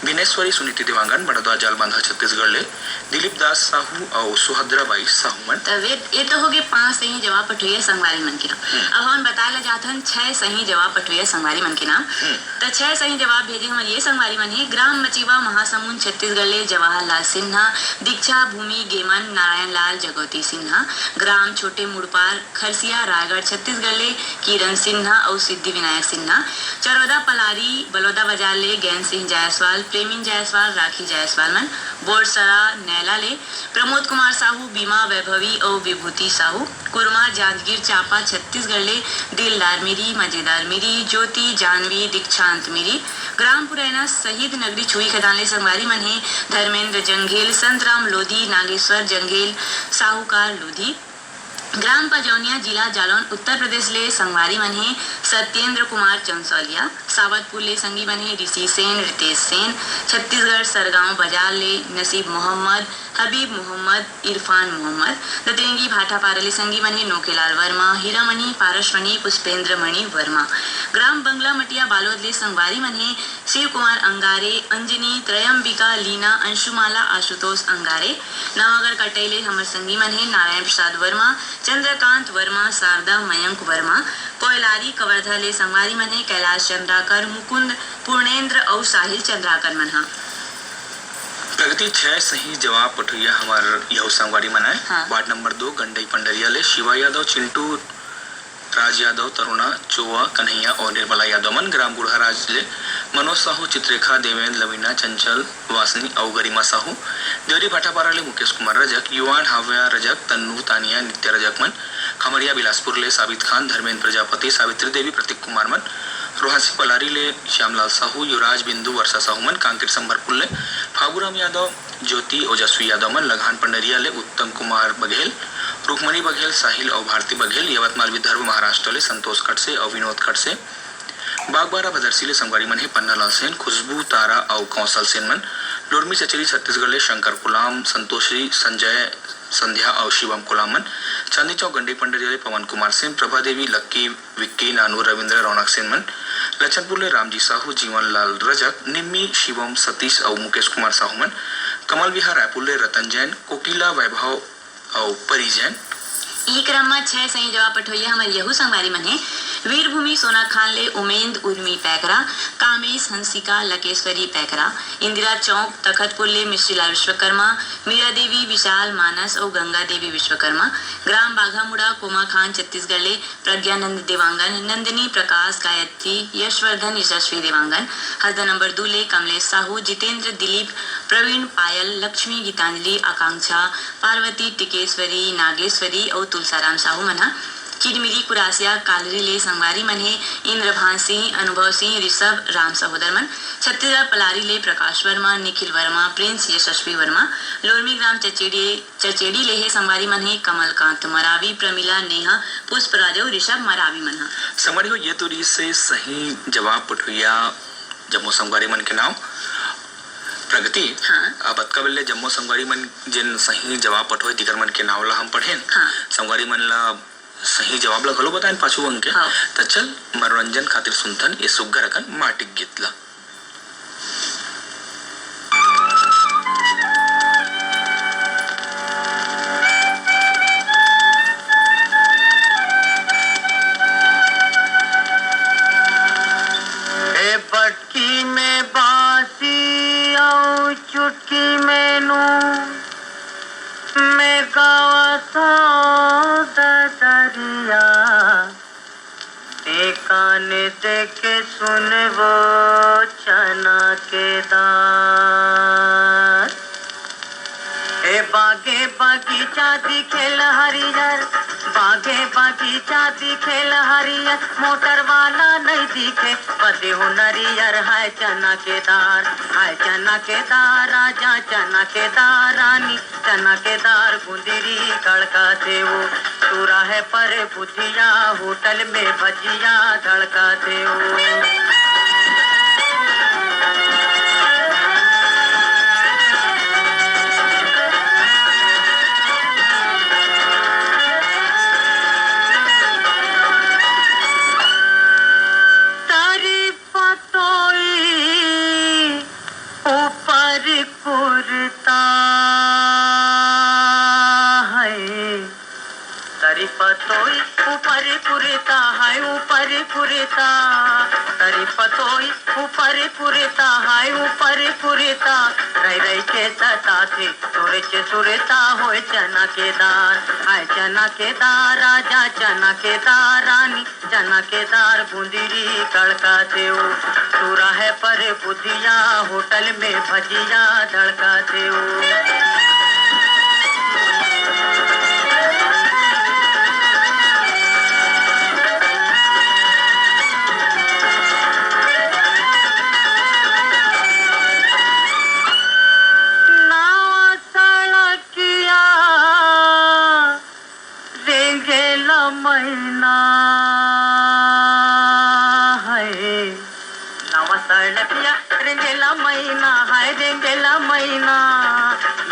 बिनेश्वरी सुनीति देवांगन, बड़ौदा जालबांधा छत्तीसगढ़ ले दिलीप दास साहू अउ सुभद्रा बाई साहू मन। त वे, ये तो होगे पांच सही जवाब पठोइया संगवारी मन के नाम। हम्म। अब हमन बताए ला जात हन छह सही जवाब पठोइया संगवारी मन के नाम। हम्म। त छह सही जवाब भेजे हमर ये संगवारी मन हे, ग्राम मचिवा, महासमुंद, छत्तीसगढ़ ले जवाहरलाल सिन्हा, दीक्षा भूमि गेमन, नारायण लाल जगौती सिन्हा, ग्राम छोटे मुड़पार, खरसिया, रायगढ़, छत्तीसगढ़ ले किरण सिन्हा अउ सिद्धि विनायक सिन्हा, चरौदा पलारी, बलौदा बाजार ले गैन सिंह जायसवाल, प्रेमिन जायसवाल, राखी जायसवाल मन, बोरसरा, नैला ले प्रमोद कुमार साहू, बीमा वैभवी अउ विभूति साहू, कुरमा, जांजगीर चांपा, छत्तीसगढ़ ले दिलदार मिरी, मजेदार मिरी, ज्योति, जानवी, दीक्षांत मिरी, ग्राम पुरैना, शहीद नगरी छुई खदान ले संगवारी मन हे धर्मेंद्र जंघेल, संतराम लोधी, नागेश्वर जंघेल, साहूकार लोधी। ग्राम पजौनिया, जिला जालौन, उत्तर प्रदेश ले संगवारी मन हे सत्येंद्र कुमार चंसौलिया। सावतपुर ले संगी मन हे ऋषि सेन, रितेश सेन। छत्तीसगढ़ सरगांव बाजार ले नसीब मोहम्मद, हबीब मोहम्मद, इरफान मोहम्मद। दतेंगी भाटापारा ले संगी मन हे नोकेलाल वर्मा, हीरामणि, पारसमणि, पुष्पेंद्र मणि वर्मा। ग्राम बंगला मटिया बालोद ले संगवारी मन हे शिव कुमार अंगारे, अंजनी, त्रयंबिका, लीना, अंशुमाला, आशुतोष अंगारे। नवागढ़ कटई ले हमर संगी मन हे नारायण प्रसाद वर्मा, चंद्रकांत वर्मा, शारदा, मयंक वर्मा। कोयलारी कवर्धा ले संगवारी मन हे कैलाश चंद्राकर, मुकुंद, पूर्णेंद्र अउ साहिल चंद्राकर मन ह। प्रगति, छह सही जवाब पठोइया हमर यहू संगवारी मन आय। हाँ। वार्ड नंबर दो, गंडई पंडरिया ले शिवा यादव, चिंटू राज यादव, तरुणा चोवा, कन्हैया अउ निर्मला यादव मन। ग्राम बूढ़ा राज ले मनोज साहू, चित्रेखा, देवेंद्र, लवीना, चंचल, वासनी अउ गरिमा साहू। देवरी भाटापारा ले मुकेश कुमार रजक, युवान हाव्या रजक, तन्नू, तानिया, नित्या रजक मन। खमरिया बिलासपुर ले साबित खान, धर्मेंद्र प्रजापति, सावित्री देवी, प्रतीक कुमार मन। रोहासी पलारी ले श्यामलाल साहू, युवराज, बिंदु, वर्षा साहू मन। कांकेर संबरपुर ले फागुराम यादव, ज्योति, ओजस्वी यादव मन। लघान पंडरिया ले उत्तम कुमार बघेल, रुक्मणी बघेल, साहिल अउ भारती बघेल। यवतमाल विदर्भ महाराष्ट्र ले संतोष खडसे अउ विनोद खडसे। बागबारा भदरसी ले संगवारी मन हे पन्नालाल सेन, खुशबू, तारा अउ कौशल सेन मन। लोरमी चचेरी छत्तीसगढ़ ले शंकर कुलाम, संतोषी, संजय, संध्या अउ शिवम कुलाम मन। चांदनी चौक गंडई पंडरिया ले पवन कुमार सेन, प्रभा देवी, लक्की, विक्की, नानू, रविंद्र, रौनक सेन मन। लचनपुर ले रामजी साहू, जीवन लाल रजक, निम्मी, शिवम, सतीश अउ मुकेश कुमार साहू मन। कमल विहार रायपुर ले रतन जैन, कोकिला, वैभव अउ परी जैन। ई क्रम म छह सही जवाब पठोइया हमर यहू संगवारी मन हे। वीरभूमि सोनाखान ले उमेंद, उर्मी पैकरा, कामेश, हंसिका, लकेश्वरी पैकरा। इंदिरा चौक तखतपुर ले मिश्रीलाल विश्वकर्मा, मीरा देवी, विशाल, मानस अउ गंगा देवी विश्वकर्मा। ग्राम बाघामुड़ा, कोमाखान, छत्तीसगढ़ ले प्रज्ञानंद देवांगन, नंदिनी, प्रकाश, गायत्री, यशवर्धन, यशस्वी देवांगन। हरदा नंबर दू ले कमलेश साहू, जितेंद्र, दिलीप, प्रवीण, पायल, लक्ष्मी, गीतांजलि, आकांक्षा, पार्वती, टिकेश्वरी, नागेश्वरी अउ तुलसाराम साहू मन ह। चिरमिरी कुरासिया कालरी ले संगवारी मन हे इंद्रभान सिंह, अनुभव सिंह, ऋषभ, राम सहोदर मन। छत्तीसगढ़ पलारी ले प्रकाश वर्मा, निखिल वर्मा, प्रिंस, यशस्वी वर्मा। लोरमी ग्राम चचेड़ी चचेड़ी ले हे संगवारी मन हे कमलकांत मरावी, प्रमिला, नेहा, पुष्पराज अउ ऋषभ मरावी मन ह। संगवारी हो, ये तो रहिस हे सही जवाब पठोइया जम्मो संगवारी मन के नाव। प्रगति, हाँ। अब अतका बेर ले जम्मो संगवारी मन जेन सही जवाब पठोए, तिकर मन के नाव ला हम पढ़ेन। हाँ। संगवारी मन ला सही जवाब ला घलो बताएन पाछू अंक के। हाँ। त चल, मनोरंजन खातिर सुनथन ये सुग्घर अकन माटी के गीत ला। ए बटकी दरिया, ते कान दे के सुनबो चना के दार। ए बागे बगीचा दिखेल हरियर, बागे बगीचा दिखेल हरियर, मोटर वाला नहीं दिखे, बदे हो नरियर। हाय चना के दार, हाय चना के दार, राजा चना के दार, रानी चना के दार, गुंदरी कड़काथे ओ। तू रहे पर बुधिया, होटल में भजिया धड़काथे ओ। तरी पतोई ऊपर कुर्ता है, तरी पतोई ऊपर कुर्ता है, ऊपर कुर्ता, तरी पतोई ऊपर कुर्ता है, ऊपर कुर्ता, रह रह के सताथे, सुरच सुरता होय चना के दार, हाय चना के दार, राजा चना के दार, रानी चना के दार, गुंदरी कड़काथे ओ। तू रहे पर बुधिया, होटल में भजिया धड़काथे ओ। नवा सड़किया रेंगेला मैना है। नवा सड़किया रेंगेला मैना है, रेंगेला मैना।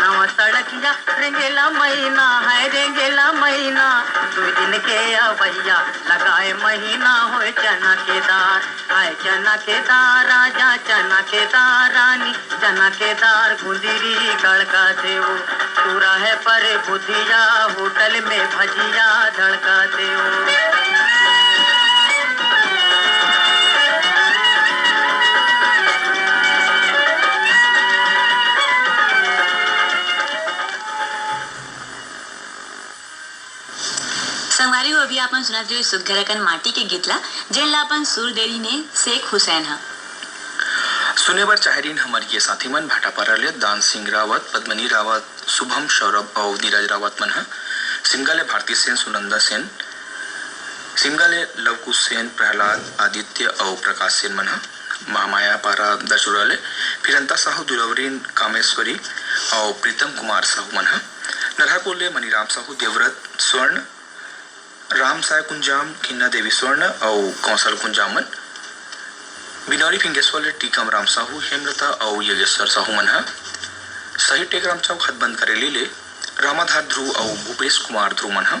नवा सड़किया रेंगेला मैना है, रेंगेला मैना। दू दिन के अवैया लगाए महीना होय चना के दार। हाय चना के दार, राजा चना के दार, रानी चना के दार, गुंदरी कड़काथे ओ। तू रहे पर बुधिया, होटल में भजिया धड़काथे ओ। संगवारी हो, अभी आपन सुनत रहे सुघर अकन माटी के गीत ला, जेन ला अपन सुर दे रहिन हे शेख हुसैन ह। सुने बर चाहे रहिन हमर ये साथी मन, भाटापारा ले दान सिंह रावत, पद्मनी रावत, शुभम सौरभ अउ नीरज रावत मन ह। सिमगा ले भारती सेन, सुनंदा सेन, सिमगा ले लवकुश सेन, प्रहलाद, आदित्य अउ प्रकाश सेन मन ह। महामाया पारा दसुरा ले फिरंता साहू, दुलवरीन कामेश्वरी अउ प्रीतम कुमार साहू मन ह। नरहरपुर ले मनीराम साहू, देवव्रत स्वर्ण, राम साय कुंजाम, खिन्ना देवी स्वर्ण अउ कौशल कुंजाम मन। बिनौरी फिंगेश्वर ले टीकम राम साहू, हेमलता अउ योगेश्वर साहू मन ह। सही टेकराम चौक हथबंद करेली ले रामाधार ध्रुव अउ भूपेश कुमार ध्रुव मन ह।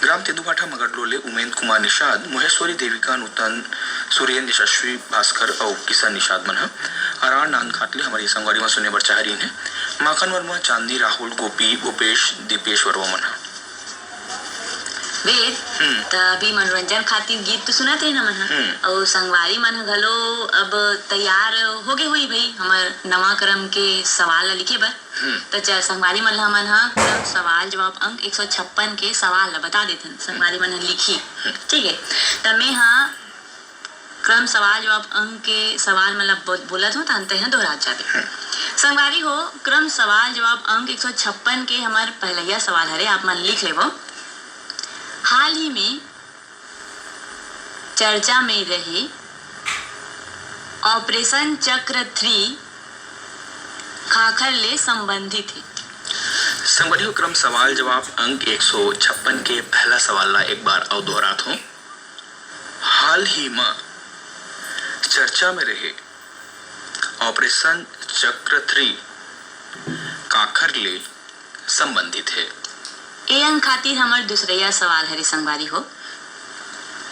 ग्राम तेंदूभाठा मगरलोर ले उमेंद्र कुमार निषाद, मोहेश्वरी देविका नूतन, सुरेंद्र यशस्वी भास्कर अउ किशन निषाद मन ह। अरार नांदघाट ले हमर ये संगवारी मन सुने बर चाह रहिन हे माखन वर्मा, चांदनी राहुल, गोपी, भूपेश, दीपेश वर्मा मन ह। वेद, हम्म। त अभी मनोरंजन खातिर गीत तो सुनत रहे ना मन ह। हम्म। अउ संगवारी मन ह घलो अब तैयार होगे होही भाई हमर नवा क्रम के सवाल ला लिखे बर। हम्म। त चल संगवारी मन ला हमन ह क्रम सवाल जवाब अंक एक सौ छप्पन के सवाल ला बता देथन। संगवारी मन ह लिखी। हम्म। ठीक है, त मैं ह क्रम सवाल जवाब अंक के सवाल मन ला बोल-, बोलत हूँ, त अंत ह दोहरात जाबे। हम्म। संगवारी हो, क्रम सवाल जवाब अंक एक सौ छप्पन के हमर पहलैया सवाल हरे, आप मन लिख लेवो। हाल ही में चर्चा में रहे ऑपरेशन चक्र थ्री काखर ले संबंधित हे? संगवारी हो, क्रम सवाल जवाब अंक एक सौ छप्पन के पहला सवाल ला एक बार अउ दोहरात हूँ। हाल ही म चर्चा में रहे ऑपरेशन चक्र थ्री काखर ले संबंधित हे? ए अंक खातिर हमर दूसरैया सवाल हरे संगवारी हो,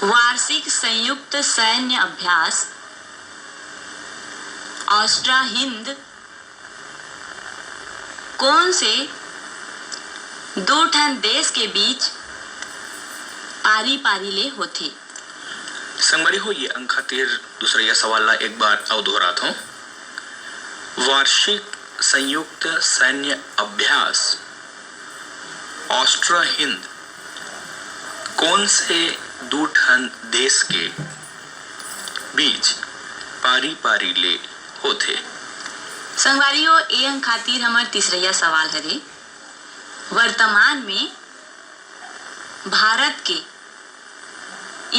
वार्षिक संयुक्त सैन्य अभ्यास ऑस्ट्रा हिंद कोन से दो ठन देश के बीच पारी पारी ले होथे? संगवारी हो, ये अंक खातिर दूसरैया सवाल ला एक बार अउ दोहरात हूँ। वार्षिक संयुक्त सैन्य अभ्यास ऑस्ट्रा हिंद कोन से दू ठन देश के बीच पारी-पारी ले होथे? संगवारी हो, ए अंक खातिर हमर तीसरइया सवाल हरे, वर्तमान में भारत के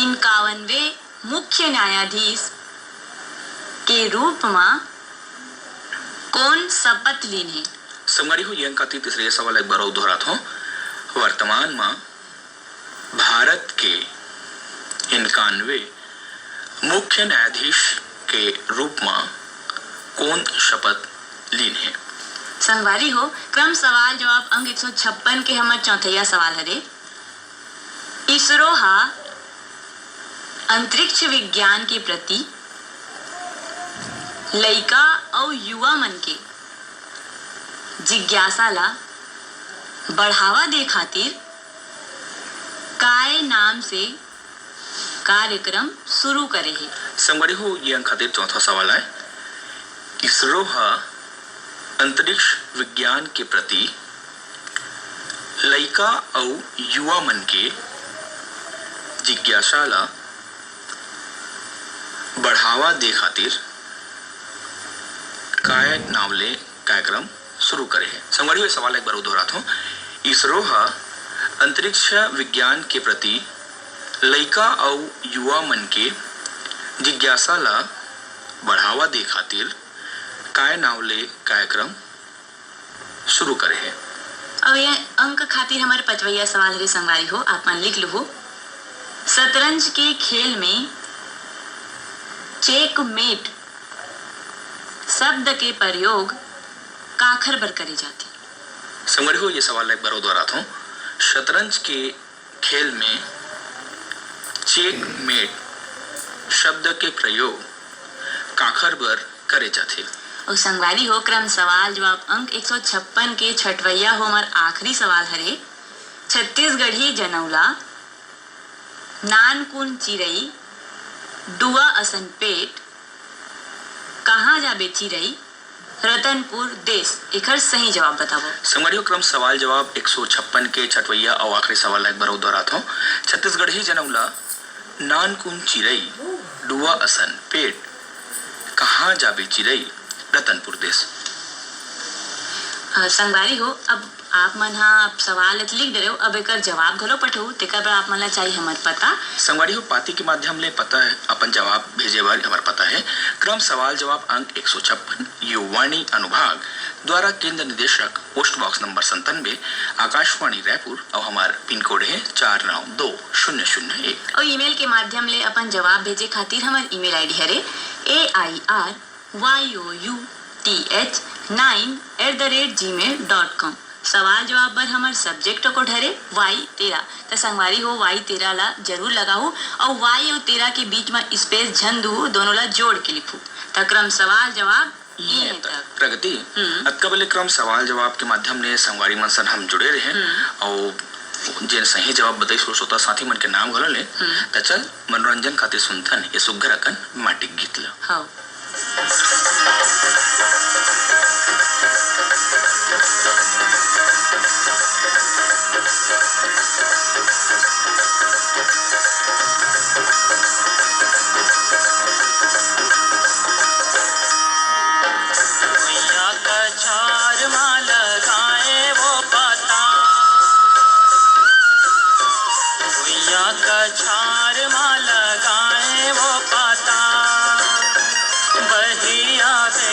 इक्यावनवे मुख्य न्यायाधीश के रूप म कोन शपथ लीन हे? संगवारी हो, ये अंक खातिर तीसरइया सवाल एक बार अउ दोहरात हों। वर्तमान म भारत के इक्यानवे मुख्य न्यायाधीश के रूप म कोन शपथ लीन हे? संगवारी हो, क्रम सवाल जवाब अंक एक सौ छप्पन के हमर चौथइया सवाल हरे। इसरो ह अंतरिक्ष विज्ञान के प्रति लइका अउ युवा मन के जिज्ञासा ला बढ़ावा दे खातिर काय नाम से कार्यक्रम शुरू करे हे? संगवारी हो, ये अंक खातिर चौथा सवाल आय। इसरो ह अंतरिक्ष विज्ञान के प्रति लइका अउ युवा मन के जिज्ञासा ला बढ़ावा दे खातिर काय नाव ले कार्यक्रम शुरू करे हे? संगवारी हो, ये सवाल एक बार अउ दोहरात हों। इसरो ह अंतरिक्ष विज्ञान के प्रति लइका अउ युवा मन के जिज्ञासा ला बढ़ावा दे खातिर काय नाव ले कार्यक्रम शुरू करे हे? अब ये अंक खातिर हमर पचवइया सवाल हरे संगवारी हो, आप मन लिख लुहू। शतरंज के खेल में चेकमेट शब्द के प्रयोग काखर बर करे जाथे? संगवारी हो, ये सवाल एक बार अउ दोहरात हों। शतरंज के खेल में चेकमेट शब्द के प्रयोग काखर बर करे जाथे? अउ संगवारी हो, क्रम सवाल जवाब अंक एक सौ छप्पन के छठवइया हो हमर आखिरी सवाल हरे, छत्तीसगढ़ी जनउला, नानकुन चिरई, डुआ असन पेट, कहाँ जाबे चिरई, रतनपुर देश, एखर सही जवाब बतावव। संगवारी हो, क्रम सवाल जवाब एक सौ छप्पन के छठवइया अउ आखिरी सवाल ला एक बार अउ दोहरात हों। छत्तीसगढ़ी जनउला, नानकुन चिरई, डुआ असन पेट, कहाँ जाबे चिरई, रतनपुर देश। अ, संगवारी हो, अब आप मन ह अब सवाल ल लिख डरेव, अब एकर जवाब घलो पठऊ, तेकर बर आप मन ला चाही हमर पता। संगवारी हो, पाती के माध्यम ले पता हे, अपन जवाब भेजे बर हमर पता हे। क्रम सवाल जवाब अंक एक सौ छप्पन, युववाणी अनुभाग, द्वारा केंद्र निदेशक, पोस्ट बॉक्स नंबर संतानवे, आकाशवाणी रायपुर, अउ हमर पिन कोड हे चार नौ दो शून्य शून्य एक। अउ ईमेल के माध्यम ले अपन जवाब भेजे खातिर हमर ईमेल आईडी हरे A I R Y O U T H nine eight the rate gmail dot com. सवाल जवाब बर हमर सब्जेक्ट कोड हरे वाई तेरा। त संगवारी हो, वाई तेरा ला जरूर लगाहू, अउ वाई अउ तेरा के बीच म स्पेस झन दूहू, दोनों ला जोड़ के लिखू। त क्रम सवाल जवाब इहें तक। प्रगति, हम्म। अतका बेले क्रम सवाल जवाब के माध्यम ले संगवारी मन सन हम जुड़े रहेन, हम्म। अउ जेन सही जवाब बताइस, वो श्रोता साथी मन के नाम घलो ले। हम्म। त चल, मनोरंजन खातिर सुनथन ये सुग्घर अकन माटी के गीत ल। हव। भुइयां कछार मा लगाए वो पता, भुइयां कछार मा लगाए वो पता, बही आवे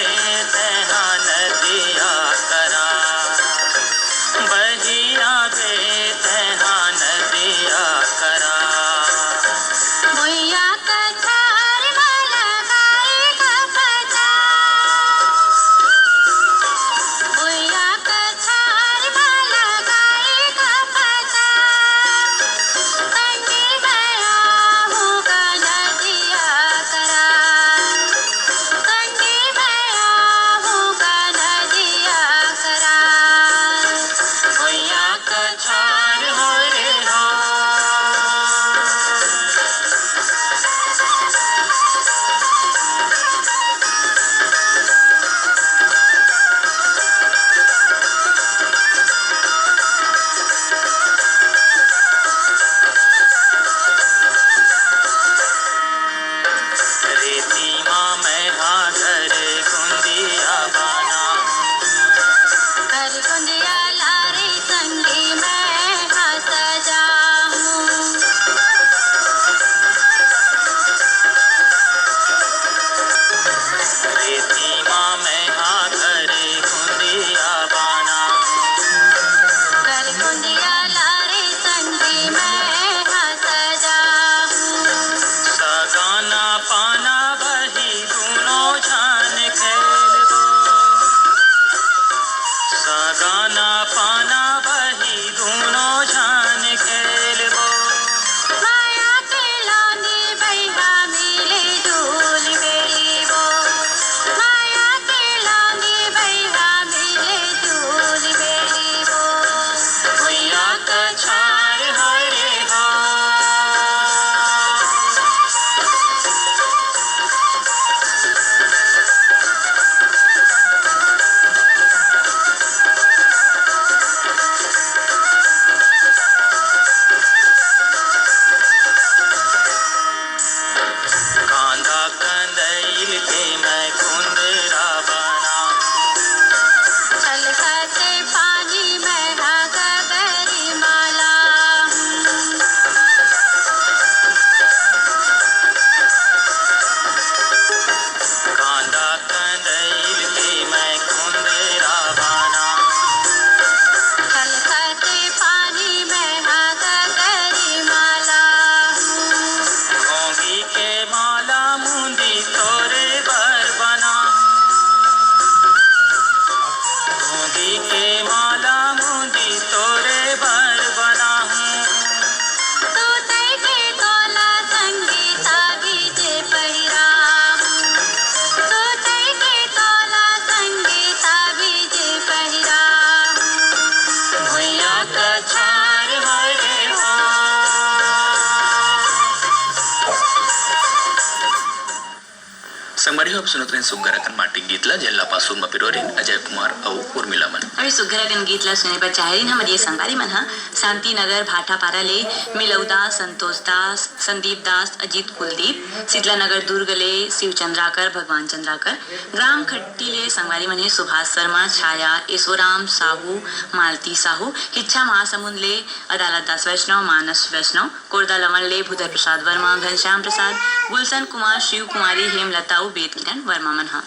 सुनत रहेन सुग्घर अकन माटी गीत ला, जेन ला पासुर म पिरोरिन अजय कुमार अउ उर्मिला मन। अभी सुग्घर अकन गीत ला सुने बर चाहरिन हमर ये संगवारी मन ह शांति नगर भाटापारा ले मिलौदा, संतोष दास, संदीप दास, अजीत कुलदीप, शीतला नगर दुर्ग ले शिव चंद्राकर, भगवान चंद्राकर, ग्राम खट्टी ले संगवारी मन हे सुभाष शर्मा, छाया, एसोराम साहू, मालती साहू, किच्छा महासमुंद ले अदालत दास वैष्णव, मानस वैष्णव, कोरदा लवन ले भूधर प्रसाद वर्मा, घनश्याम प्रसाद, गुलशन कुमार, शिव कुमारी, हेमलता अउ वेद किरण वर्मा मन ह।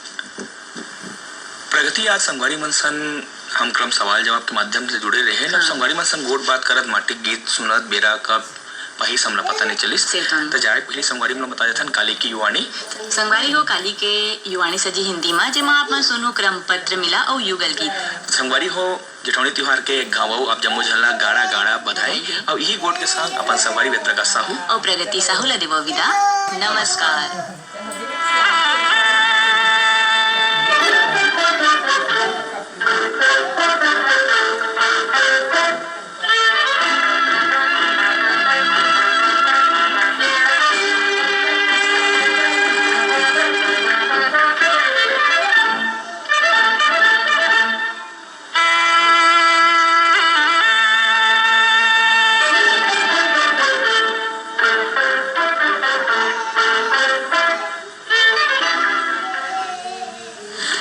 प्रगति, आज संगवारी मन सन हम क्रम सवाल जवाब के माध्यम से जुड़े रहे। हाँ। संगवारी मन सन गोठ बात करत माटी गीत सुनत बेरा कब पहिस हमला पता नहीं चलिस। सही बात। त जाए पहली संगवारी मन बता देथन काली के युवाणी। संगवारी हो, काली के युवाणी सजी हिंदी मा, जेमा आप मन सुनहू क्रम पत्र मिला अउ युगल गीत। संगवारी हो, जेठौनी तिहार के एक घाव अउ आप जम्मो झन ला गाड़ा गाड़ा बधाई। अउ इही गोठ के संग अपन संगवारी वेद प्रकाश साहू अउ प्रगति साहू ला देवो विदा। नमस्कार।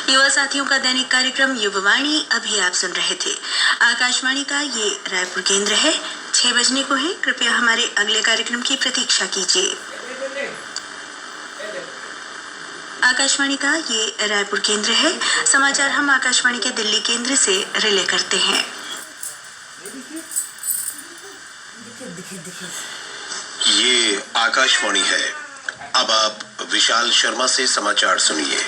युवा साथियों का दैनिक कार्यक्रम युववाणी अभी आप सुन रहे थे। आकाशवाणी का ये रायपुर केंद्र है। छह बजने को है। कृपया हमारे अगले कार्यक्रम की प्रतीक्षा कीजिए। आकाशवाणी का ये रायपुर केंद्र है। समाचार हम आकाशवाणी के दिल्ली केंद्र से रिले करते हैं। ये आकाशवाणी है। अब आप विशाल शर्मा से समाचार सुनिए।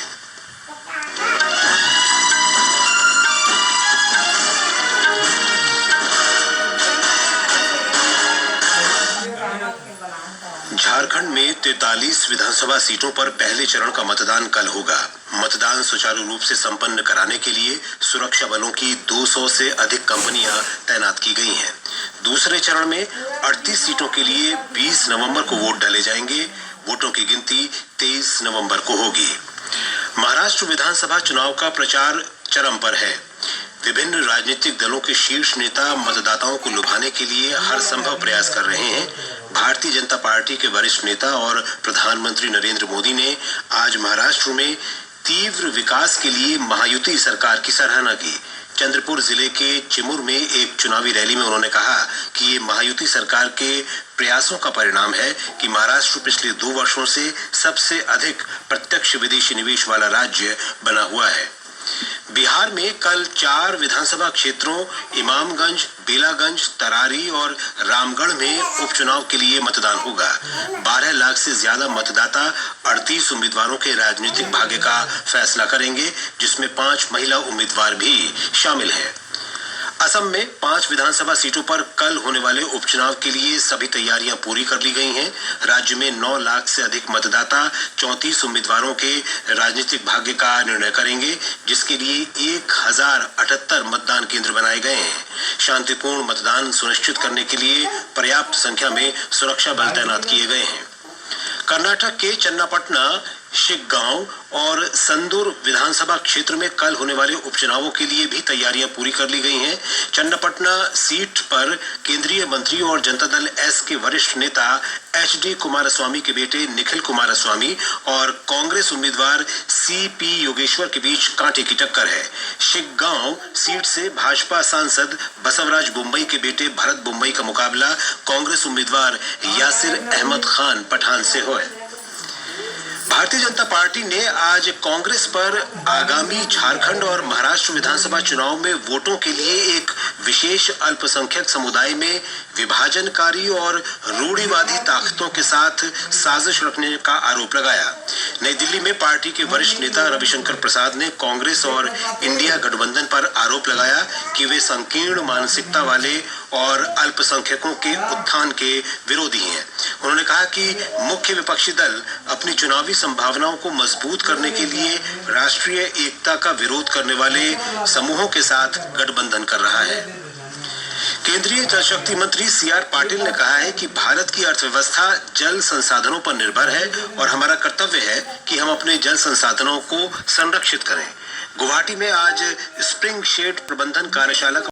झारखंड में तैंतालीस विधानसभा सीटों पर पहले चरण का मतदान कल होगा। मतदान सुचारू रूप से संपन्न कराने के लिए सुरक्षा बलों की दो सौ से अधिक कंपनियां तैनात की गई हैं। दूसरे चरण में अड़तीस सीटों के लिए बीस नवंबर को वोट डाले जाएंगे। वोटों की गिनती तेईस नवंबर को होगी। महाराष्ट्र विधानसभा चुनाव का प्रचार चरम पर है। विभिन्न राजनीतिक दलों के शीर्ष नेता मतदाताओं को लुभाने के लिए हर संभव प्रयास कर रहे हैं। भारतीय जनता पार्टी के वरिष्ठ नेता और प्रधानमंत्री नरेंद्र मोदी ने आज महाराष्ट्र में तीव्र विकास के लिए महायुति सरकार की सराहना की। चंद्रपुर जिले के चिमूर में एक चुनावी रैली में उन्होंने कहा कि ये महायुति सरकार के प्रयासों का परिणाम है कि महाराष्ट्र पिछले दो वर्षों से सबसे अधिक प्रत्यक्ष विदेशी निवेश वाला राज्य बना हुआ है। बिहार में कल चार विधानसभा क्षेत्रों इमामगंज, बेलागंज, तरारी और रामगढ़ में उपचुनाव के लिए मतदान होगा। बारह लाख से ज्यादा मतदाता अड़तीस उम्मीदवारों के राजनीतिक भाग्य का फैसला करेंगे, जिसमें पांच महिला उम्मीदवार भी शामिल हैं। असम में पांच विधानसभा सीटों पर कल होने वाले उपचुनाव के लिए सभी तैयारियां पूरी कर ली गई हैं। राज्य में नौ लाख से अधिक मतदाता चौंतीस उम्मीदवारों के राजनीतिक भाग्य का निर्णय करेंगे, जिसके लिए एक हजार अठहत्तर मतदान केंद्र बनाए गए हैं। शांतिपूर्ण मतदान सुनिश्चित करने के लिए पर्याप्त संख्या में सुरक्षा बल तैनात किए गए हैं। कर्नाटक के चन्नापटना, शिग्गांव और संदूर विधानसभा क्षेत्र में कल होने वाले उपचुनावों के लिए भी तैयारियां पूरी कर ली गई हैं। चन्नापटना सीट पर केंद्रीय मंत्री और जनता दल एस के वरिष्ठ नेता एच डी कुमारस्वामी के बेटे निखिल कुमारस्वामी और कांग्रेस उम्मीदवार सी पी योगेश्वर के बीच कांटे की टक्कर है। शिग्गांव सीट से भाजपा सांसद बसवराज बोम्बई के बेटे भरत बोम्बई का मुकाबला कांग्रेस उम्मीदवार यासिर अहमद खान पठान से है। भारतीय जनता पार्टी ने आज कांग्रेस पर आगामी झारखंड और महाराष्ट्र विधानसभा चुनाव में वोटों के लिए एक विशेष अल्पसंख्यक समुदाय में विभाजनकारी और रूढ़िवादी ताकतों के साथ साजिश रखने का आरोप लगाया। नई दिल्ली में पार्टी के वरिष्ठ नेता रविशंकर प्रसाद ने कांग्रेस और इंडिया गठबंधन पर आरोप लगाया कि वे संकीर्ण मानसिकता वाले और अल्पसंख्यकों के उत्थान के विरोधी हैं। उन्होंने कहा कि मुख्य विपक्षी दल अपनी चुनावी संभावनाओं को मजबूत करने के लिए राष्ट्रीय एकता का विरोध करने वाले समूहों के साथ गठबंधन कर रहा है। केंद्रीय जल शक्ति मंत्री सी आर पाटिल ने कहा है कि भारत की अर्थव्यवस्था जल संसाधनों पर निर्भर है और हमारा कर्तव्य है कि हम अपने जल संसाधनों को संरक्षित करें। गुवाहाटी में आज स्प्रिंग शेड प्रबंधन कार्यशाला का